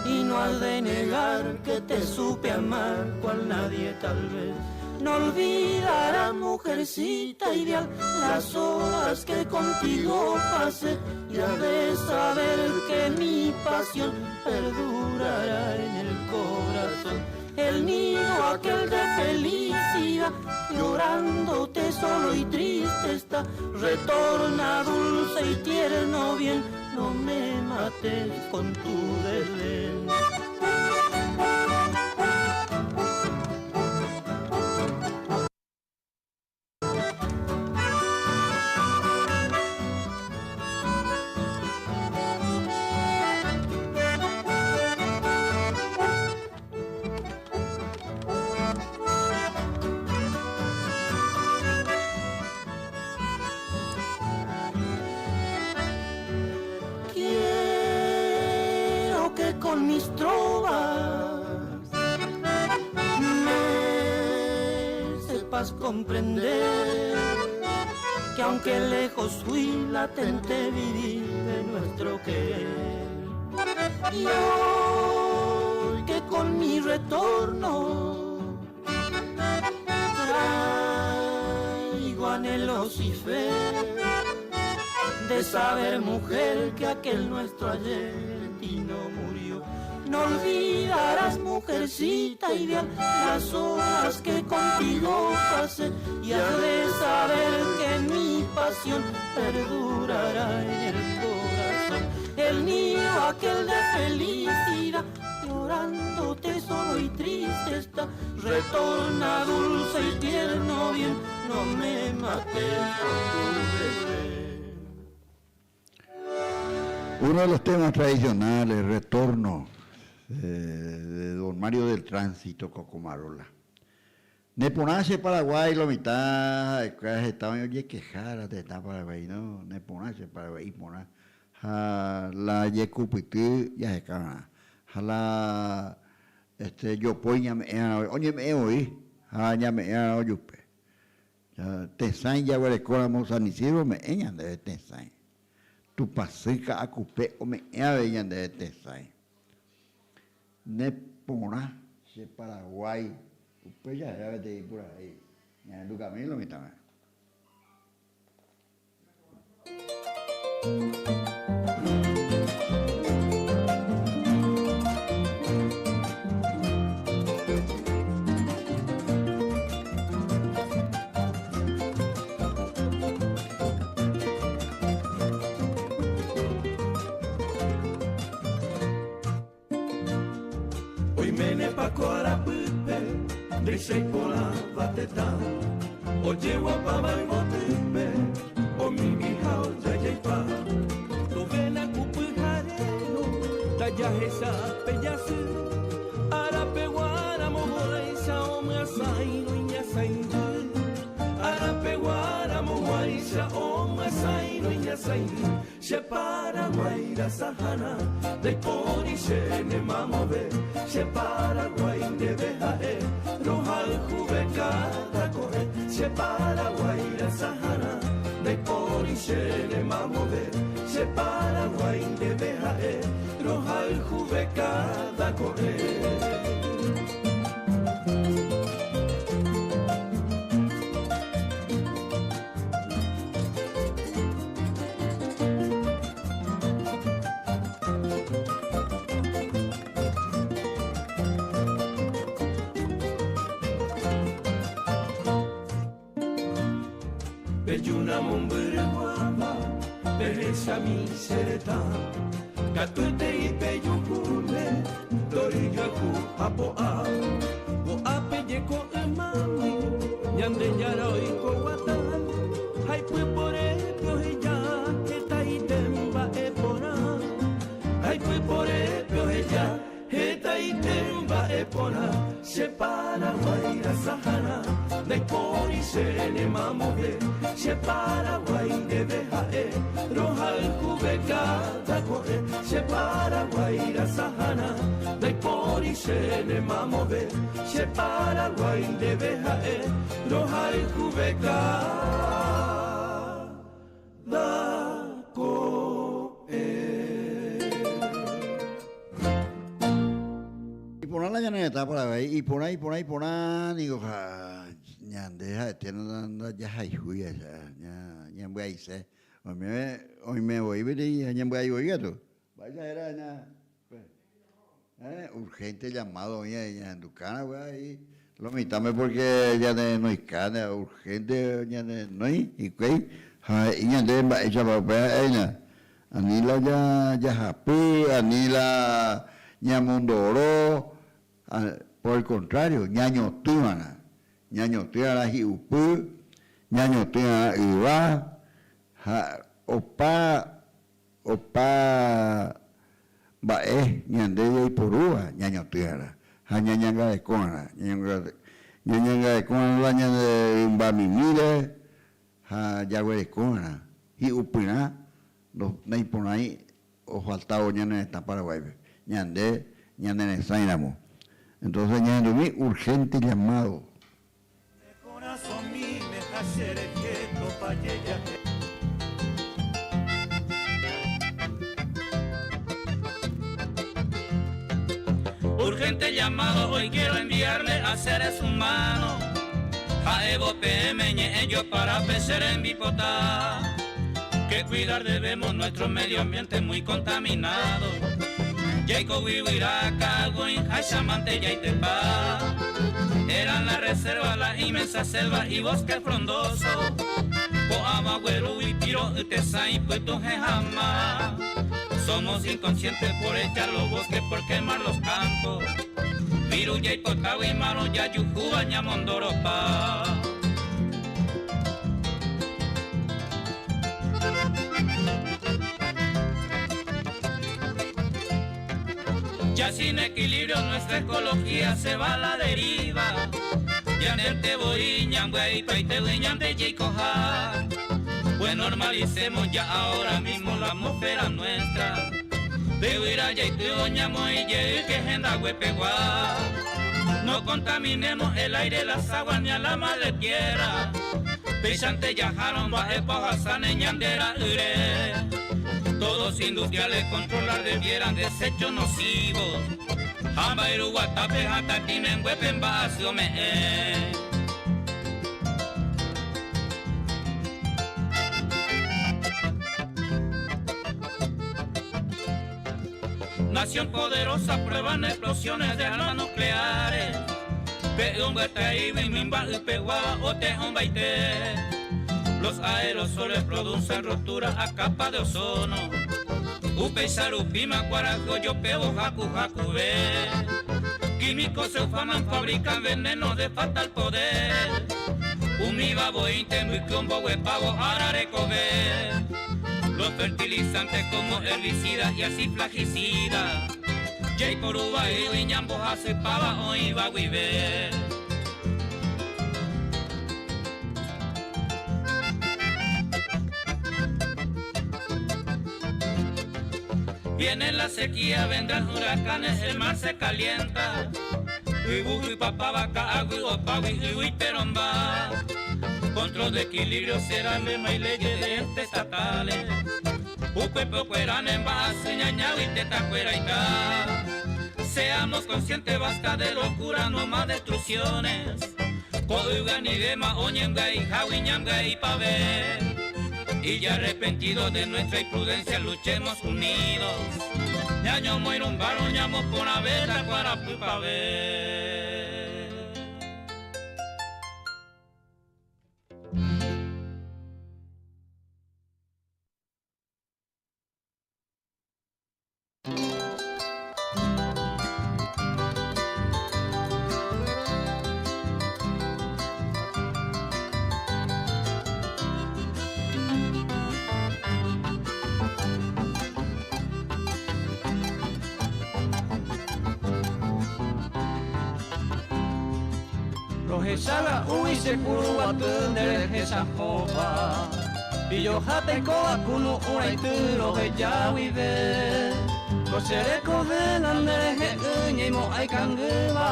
y no has de negar que te supe amar cual nadie tal vez. No olvidará, mujercita ideal, las horas que contigo pasé y has de saber que mi pasión perdurará en el corazón. El nido aquel de felicidad, llorándote solo y triste está. Retorna dulce y tierno bien, no me mates con tu desdén. Quiero que con mis trovas me sepas comprender que aunque lejos fui latente viví de nuestro querer. Y hoy que con mi retorno traigo anhelos y fe de saber, mujer, que aquel nuestro ayer en ti no murió. No olvidarás, mujercita ideal, las horas que contigo pasé y has de saber que mi pasión perdurará en el corazón. El nido aquel de felicidad, llorándote solo y triste está. Retorna dulce y tierno bien, no me mates con tu desdén. Uno de los temas tradicionales, Retorno, de don Mario del Tránsito Cocomarola. Neporã che Paraguái lo mitã ha'ekuéra heta oĩ ojekehára tetã Paraguái, no, neporã che Paraguái, iporã ha la jekupyty jaheka va'erã. Ha la este jopói ñame'ẽ'arã oñeme'ẽ voi ha ñame'ẽ'arã ojupe. Tesãi jaguerekóramo San Isidro ome'ẽ ñandéve tesãi. Tupãsy Ka'akupe ome'ẽ avei ñandéve tesãi. Ne porã che Paraguái. Upéicha héra peteĩ purahéi. Ñahendu Camilo mitãme. Oiménepa ko arapýpe ndéicha iporãva tetã ojeguapáva yvotýpe omimbiha ojajaipa. Tovéna ku pyharérõ tajahecha pe jasy arapeguáramo guáicha omyasãirõ iñasãindy arapeguáramo guáicha omyasãirõ iñasãindy Che Paraguái rasahárã ndaipóri che ne mamove Che Paraguái ndéve ha'e rohayhuve káda ko'ẽ Che Paraguái rasahárã ndaipóri che ne mamove Che Paraguái ndéve ha'e rohayhuve káda ko'ẽ. Pejúna mombyryguáva pehechami che retã, katuetei pejuhúne tory joaku ha po'a. Ko'ápe jeko ymágui Ñandejára oiko guata ha ipyporépe oheja hetaite mba'e porã. Ha ipyporépe oheja hetaite mba'e porã. Che Paraguái rasahárã ndaipóri che nemamove. Che Paraguái ndéve ha'e rohayhuve káda ko'ẽ. Che Paraguái rasahárã ndaipóri che nemamove. Che Paraguái ndéve ha'e rohayhuve káda ko'ẽ. Iporã la ñane retã Paraguái, iporã, iporã, iporã niko ha ñande ha'ete ndajahayhúi aja, ñambyaise. Oime, oime voi peteĩ ñambyai voi katu. Mba'éicha héra ña, urgente llamado oĩ ahí ñahendukána upéva ahí lo mitãme porque ñane noikã urgente ñane renói hikuái ha he'i ñandéve mba'éichapa upéva ha'éina. Ani la jahapy, ani la ñamondoro, por el contrario, ñañotỹva'erã. Ñañotỹva'erã hi'upy, ñañotỹva'erã yva, ha opa opa mba'e ñande jaiporúva ñañotỹva'erã ha ñañangarekova'erã. Ñañangarekova'erã la ñande rymba mimíre ha jaguerekova'erã hi'upyrã naiporãi ofaltávo ñane retã Paraguáipe, ñande ñaneresãiramo. Entonces ñahendumi urgente llamado. Ne korasõmíme ha che rehe topa jejahe. Urgente llamado hoy quiero enviarle a seres humanos Ha'évo peẽme ñe'ẽ jopara pe che rembipota Que cuidar debemos nuestro medio ambiente muy contaminado Jaikogui guyra ka'aguy háicha mante jaitypa Eran la reserva la inmensa selva y bosque frondoso Ko'ãva guerúgui piro'y tesãi pytuhẽ hama Somos inconscientes por echar los bosques por quemar los campos Viru jaipotágui márõ jajuhúva ñamondoropa. Ya sin equilibrio nuestra ecología se va a la deriva Ñandénte voi ñambyaipaitégui ñande jaikoha Pues normalicemos ya ahora mismo la atmósfera nuestra. Yvyra jaitývo ñamoĩ jeýke hendaguepegua. No contaminemos el aire, las aguas ni a la madre tierra. Péichante jahárõ mba'épa ohasáne ñande ra'ýre. Todos industriales controlar debieran desechos nocivos. Ha mba'yru guatápe ha tatĩmenguépe mba'asy ome'ẽ. Nación poderosa prueban explosiones de armas nucleares. Pe y ombyataígui mymba ypegua ote'õmbaite. Los aerosoles producen rotura a capa de ozono. Upéicha rupíma kuarahy ojopévo haku hakuve. Químicos se ufaman fabrican veneno de fatal poder. Umíva voínte mbyky omboguepávo ára rekove. Los fertilizantes como herbicida y así flagicida. Jaiporu vaígui ñambohasypáva oĩva guive. Viene la sequía, vendrán huracanes, el mar se calienta. Yvu ypapáva ka'aguy opágui yvy perõmba. Control de equilibrio será lema y leyes de entes estatales. Upépe okueráne mba'asy ñañágui tetãkueraita. Seamos conscientes basta de locura no más destrucciones. Ko yvy anivéma oñembyaihágui ñambyaipave. Y ya arrepentidos de nuestra imprudencia luchemos unidos. Ñañomoirũmbárõ ñamoporãvéta kuarapypave. Rohechaga'úgui che kuruguaty nde rehechahóva, Ijoha teikóva kunu'ũ raity roheja guive. Ko che rekove la nde rehe'ỹ ñaimo'ã ikangýva,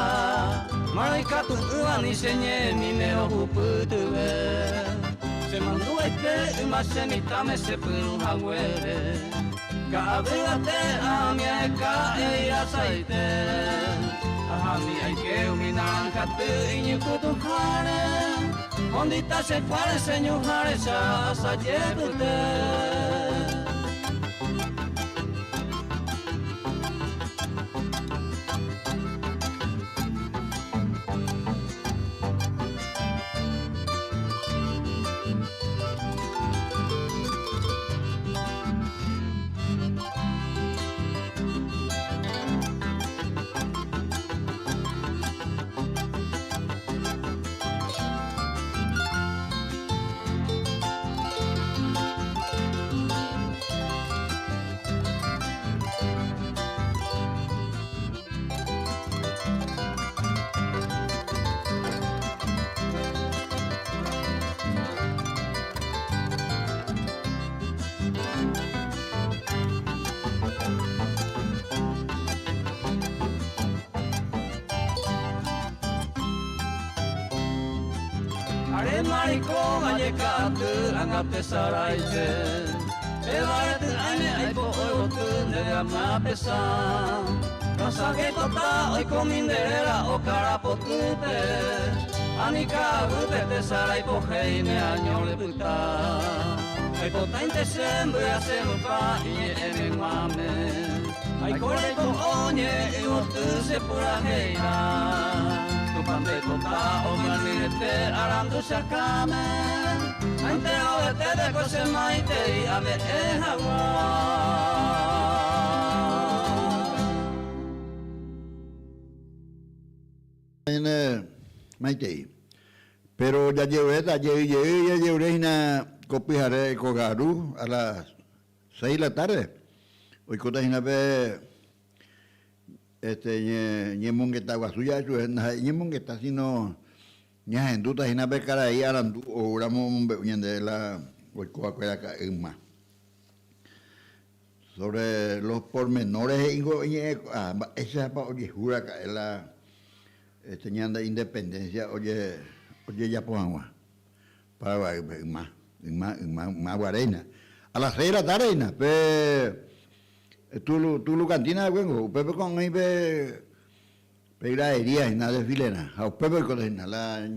Márõ ikatu'ỹva ni che ñemíme rohupytyve. Che mandu'aite yma che mitãme che pyrũ haguére, Ka'avy'ate ãmi aheka eirasaite. Ahami aike umi naranjaty iñypytũháre, Hondita che kuáre che ñuhãre cha asajepyte. Aréma reikóva jeka'aty anga tesaraite, Pévare ty'ãime aipo'o yvoty ndéve amyapesã. Rasagékota oikomi nde réra okara potýpe, Ani ka'aguýpe tesarái pohéi ne año repyta. Aipotáinte che mbyasy rupa iñe'ẽme g̃uáme, Aiko reiko'o ñe'ẽ yvoty che purahéirã. Tupã ndeipota omyanyhẽte arandu che akãme, Ha enterovete reko che maitei ame'ẽ hag̃ua. Ñane maitei. Pero jajeruréta jey jey jajerure hína ko pyhare ko ka'aru a las seis de la tarde oikóta hína pe este ñemongeta guasu ja'e chupe ndaha'éi ñemongeta sino ñahendúta hína pe karai arandu oúramo omombe'u ñandéve la oikóva kuéra ka'yma. Sobre los pormenores he'íngo iñe'ẽkuaa mba'éichapa ojehu raka'e la este ñande independencia oje ojejapo hag̃ua Paraguaýpe yma, yma, yma, yma guaréina. A las seis de la tarde hína pe Tulu, Tulu Cantina va'ekuéngo, upépe ko'ag̃ai pe pe gradería hína desfilerã ha upépe oikóta hína la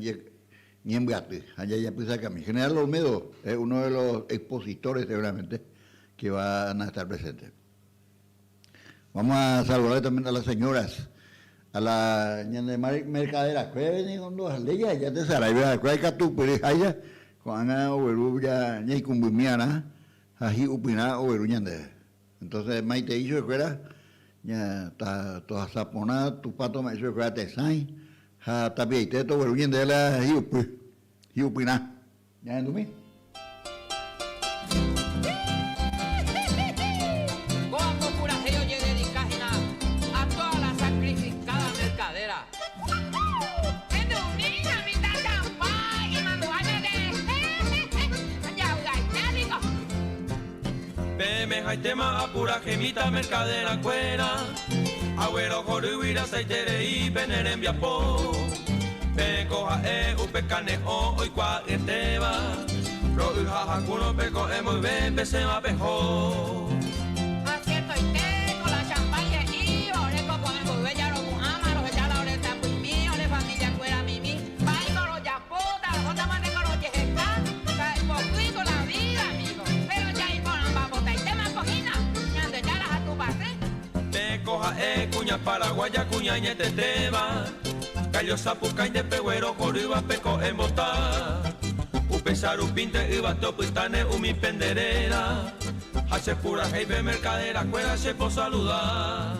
ñembyaty ha jajapysakami. General Olmedo es uno de los expositores seguramente que van a estar presentes. Vamos a saludarle también a las señoras, a la ñande mercadera-kuéra ningo ndohaléi jaheja tesaraive ha'ekuéra ikatupyry háicha ko'ág̃a ogueru ñaikũmbymiarã ha hi'upyrã ogueru ñandéve. Entonces maitei chupekuéra ña ta tohasa porã Tupã tome'ẽ chupekuéra tesãi ha tapiaite togueru ñandéve la hi'upy, hi'upyrã. Ñahendumi. Kóva ko purahéi ojededika hína a toda la sacrificada mercadera. Hendumína mitã champái imandu'a ñanderehe javy'aite niko. Peẽme haitéma apurahemíta mercadera-kuéra, aguerohorýgui rasaiterei pene rembiapo. Peẽko ha'e upe kane'õ oikuaa'yetéva, ro'y ha hakúrõ peko'ẽ mboyve pesẽva peho. Ha ciertoite ko la champái he'íva ore ko ko'ẽ mboyve jaropu'ãma rohecha la ore tapyimi, ore familia-kuéra mimi, mba'éiko rojapóta, rohótama ndéko rojeheka, ipohýiko la vida, amigo. Péro jaiporãmba mbotaitéma ko hína, Ñandejára ha Tupãsy. Peẽko ha'e kuña paraguaya kuña añetetéva, Gallo sapukái nde peguerohorýva pe ko'ẽ mbota. Upéicha rupínte yvate opytáne umi pende réra, ha che purahéi pe mercadera kuéra che posaluda.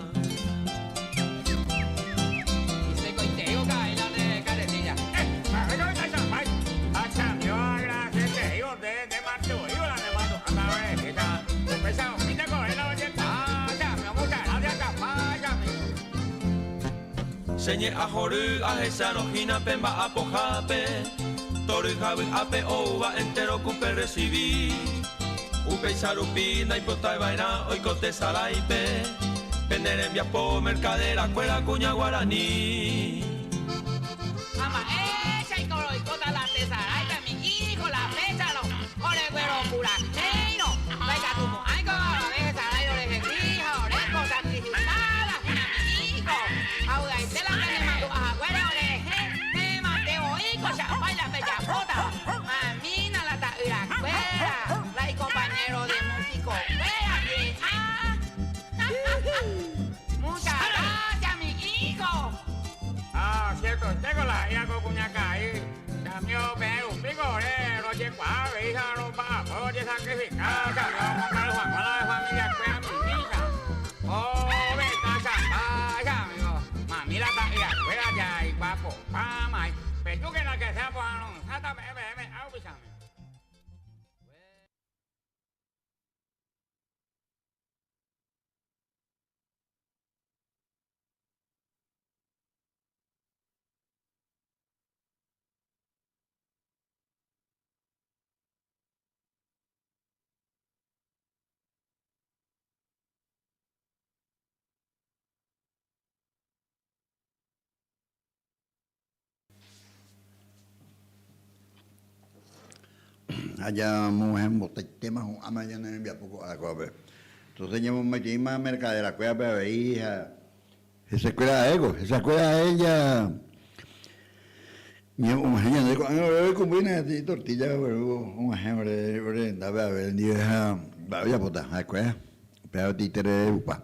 Che ñe'ã hory ahecharõ hína pe mba'apohápe, tory ha vy'ápe oúva entéro ku perresivi. Upéicha rupi ndaipotái va'erã oiko tesaráipe pene rembiapo mercadera kuéra kuña guarani. Ha mba'éichaiko roikóta la tesaráipe mi hijo la fécharõ oregueropurahéirõ, ndaikatumo'ãiko avave hesarái orehegui ha oreko sacrificada hína mi hijo, ha vy'aite la penemandu'a haguére orehe, peẽmante voíko chapái la pejapótava, mamína la ta'yrakuéra, la icompañero de músico-kuéra je'a. Muchas gracias mi hijo. Ah, ciertoitéko la ha'éva ko kuñakarai, chamío peẽ rupíko ore rojekuaa avei ha romba'apo rojesacrifica chamío omongaru hag̃ua la familia-kuéra mimícha. Ovecha chamba chamío, mami la ta'yrakuéra jaikuapopáma, pejúkena che che apoha'arõháta peẽ peẽme águi chamío. Ha ñamohembotaitéma hu'ãma ñane rembiapo ko'ára kóvape. Entonces ñamomaiteíma mercadera-kuérape avei ha hesekuéra aéko, hesakuéra ae ja ñamoguahẽ ñande ko'ág̃a ore roikũmbýne peteĩ tortilla gueru og̃uahẽ ore ore rendápe avei ndive ha mba'e ojapóta ha'ekuéra upéva peteĩ terere rupa.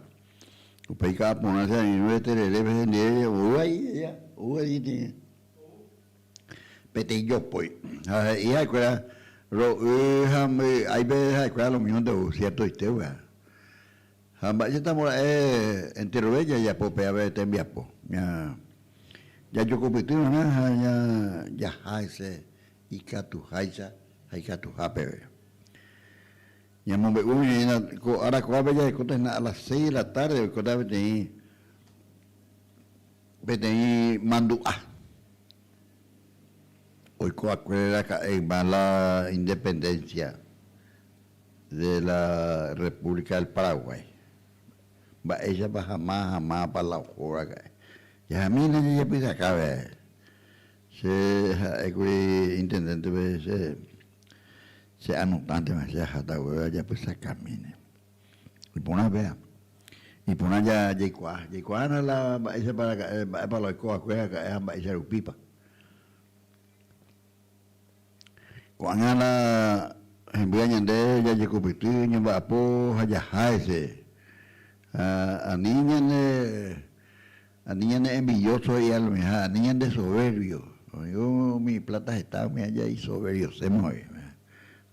Upéi ka'a porã che angirũ terere pe hendive ou vai ja, ou vai peteĩ peteĩ jopói. Ha he'i ha'ekuéra ro'y ha mby'áipe ha'ekuéra lo mímonte ou, ciertoite upéva. Ha mba'éicha ra'e enterove jajapo péva pe tembiapo, ña jajokupytýva'erã ha ña jaha hese ikatuháicha ha ikatuha peve. Ñamombe'u hína ko ára ko'ápe jahekóta hína a las seis de la tarde oikóta peteĩ peteĩ mandu'a oiko va'ekue raka'e yma la independencia. De la República del Paraguay. Mba'éichapa ha má ha mápa la oho raka'e. Jahamína jajepysakave. Che ha'ékuri intendente-pe che che anotántema che aháta upéva ajapysakamíne. Iporã péva. Iporã jaikuaa. Jaikuaána la mba'éichapa raka'e, mba'épa la oiko va'ekue raka'e ha mba'éicha rupípa. Ko'ág̃a la hembýva ñande jajekopyty ñamba'apo ha jaha hese. Ha ani ñane ani ñane envidioso he'i almeha, ani ñande soberbio. Oĩ umi ipláta heta umi aja isoberbioséma voi,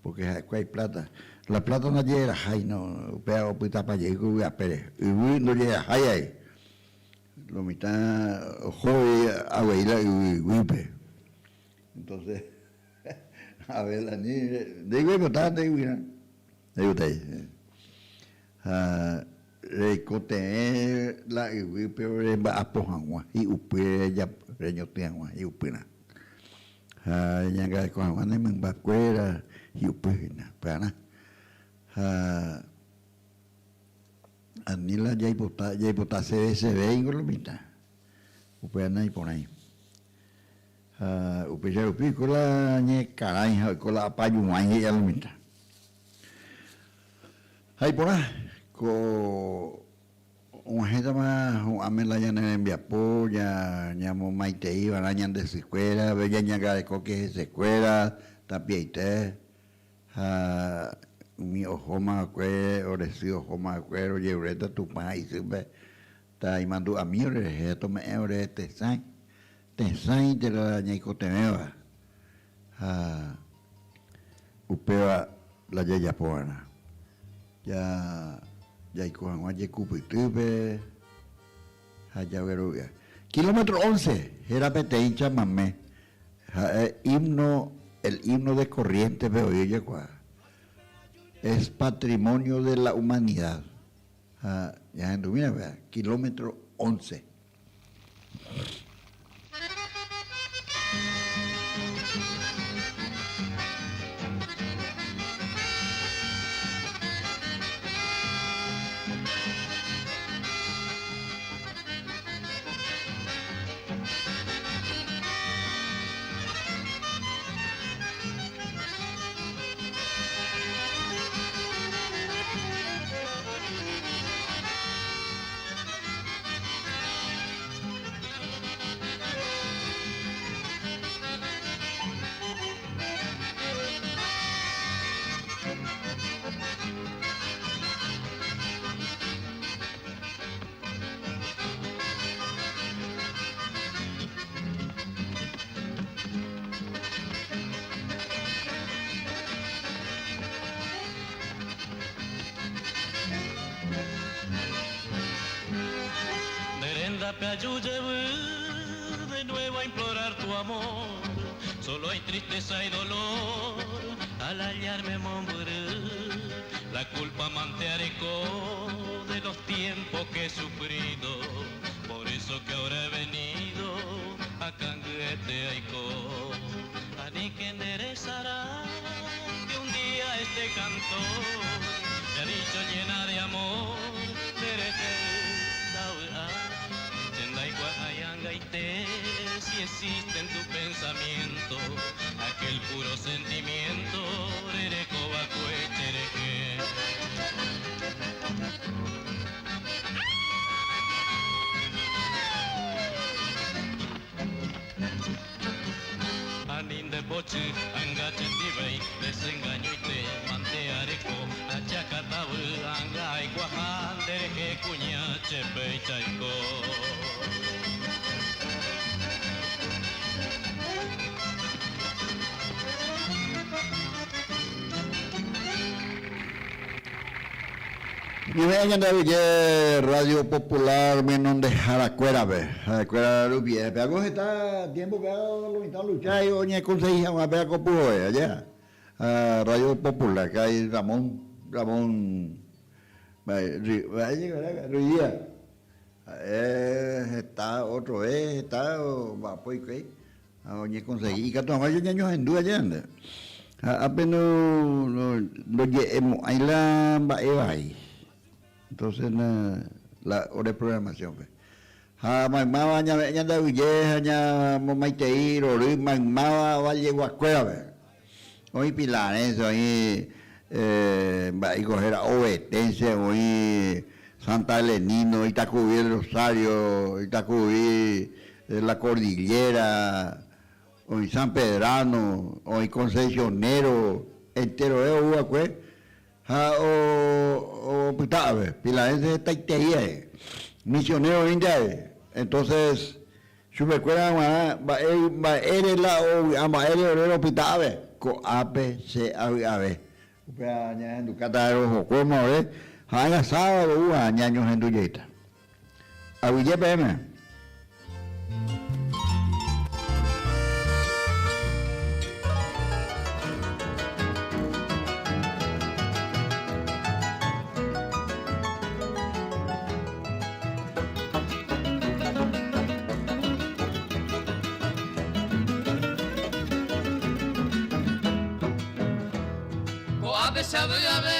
porque ha'ekuéra ipláta. La pláta ndajererahái, no, upéva opytapa jey ko yvy apére. Yvy ndojererahái avei. Lo mitã oho avei la yvy guýpe. Entonces, Abel ani, ndéiko aipota nde yvyrã. Ndaipotai. Ha reikotevẽ la yvýpe remba'apo hag̃ua, hi'upy reñotỹ hag̃ua hi'upyrã. Ha reñangareko hag̃ua ne mymbakuéra hi'upy hína, pearã. Ha ani la jaipota, jaipota sevesevéingo lo mitã. Upéva naiporãi. Ha upéicha rupi oiko la ñekarãi ha oiko la apajuãi he'i a lo mitã. Ha iporã, ko og̃uahẽtama hu'ãme la ñane rembiapo, ñamomaitei va'erã ñande sykuéra, avei ñañangarekóke hesekuéra tapiaite ha umi ohóma va'ekue, ore sy ohóma va'ekue rojeruréta Tupã ha isýpe taimandu'ami orerehe tome'ẽ ore tesãi. Tesãi la ñaikotevẽva ha upéva la jajapo va'erã. Jaiko hag̃ua jekupytýpe ha jaguerovy'a. Kilómetro 11 héra peteĩ chamame ha'e himno, el himno de Corrientes-pe oĩ ojekuaa. Es patrimonio de la humanidad. Ha ñahendumína upéva, kilómetro 11. Nde rendápe aju jevy de nuevo a implorar tu amor Solo hay tristeza y dolor al hallarme mombyry La culpa mante areko de los tiempos que he sufrido Por eso que ahora he venido a kangyete aiko Aníke nderesarái que un día este cantor Te ha dicho llena de amor Nderehe ndavy'a Che ndaikuaái angaite si existe en tu pensamiento Aquel puro sentimiento rerekova'ekue cherehe. Ani nde pochy, anga chendivéi, desengañoite mante areko, achakatavy anga aikuaha nderehe kuña che péichaiko. Ñeme'ẽ ñande aguyje Radio Popular menondehárakuérape, ha'ekuéra rupive. Pe ako heta tiempo pe lo mitã olucha oñekonsegi hag̃ua pe ako puhoe, aje? Radio Popular, karai Ramón, Ramón, mba'e Ruiz Díaz, ha'e heta otro vez, heta omba'apo hikuái ha oñekonsegi ikatu hag̃ua ñañohendu aje ñande. Ha ápe ndoje'emo'ãi la mba'e vai. Entonces la ore programación-pe. Ha maymáva ñame'ẽ ñande aguyje ha ñamomaitei rory maymáva valleguakuérape. Oĩ pilarense, oĩ mba'éiko héra ovetense, oĩ Santa Helenino, Itacuvi del Rosario, Itacuvi de la Cordillera, oĩ San Pedrano, oĩ Concepcionero, enterove ou va'ekue ha opyta ápe. Pilarense hetaiterei ae, misionero oĩnte ae. Entonces Chupekuéra g̃uarã mba'e mba'ére la ovy'a mba'ére ore ropyta ave? Ko'ápe che avy'ave. Upéva ñahendukáta rohokóma ore ha ág̃a sábado oúva ñañohendu jeýta. Aguyje peẽme. Ko'ápe che avy'ave.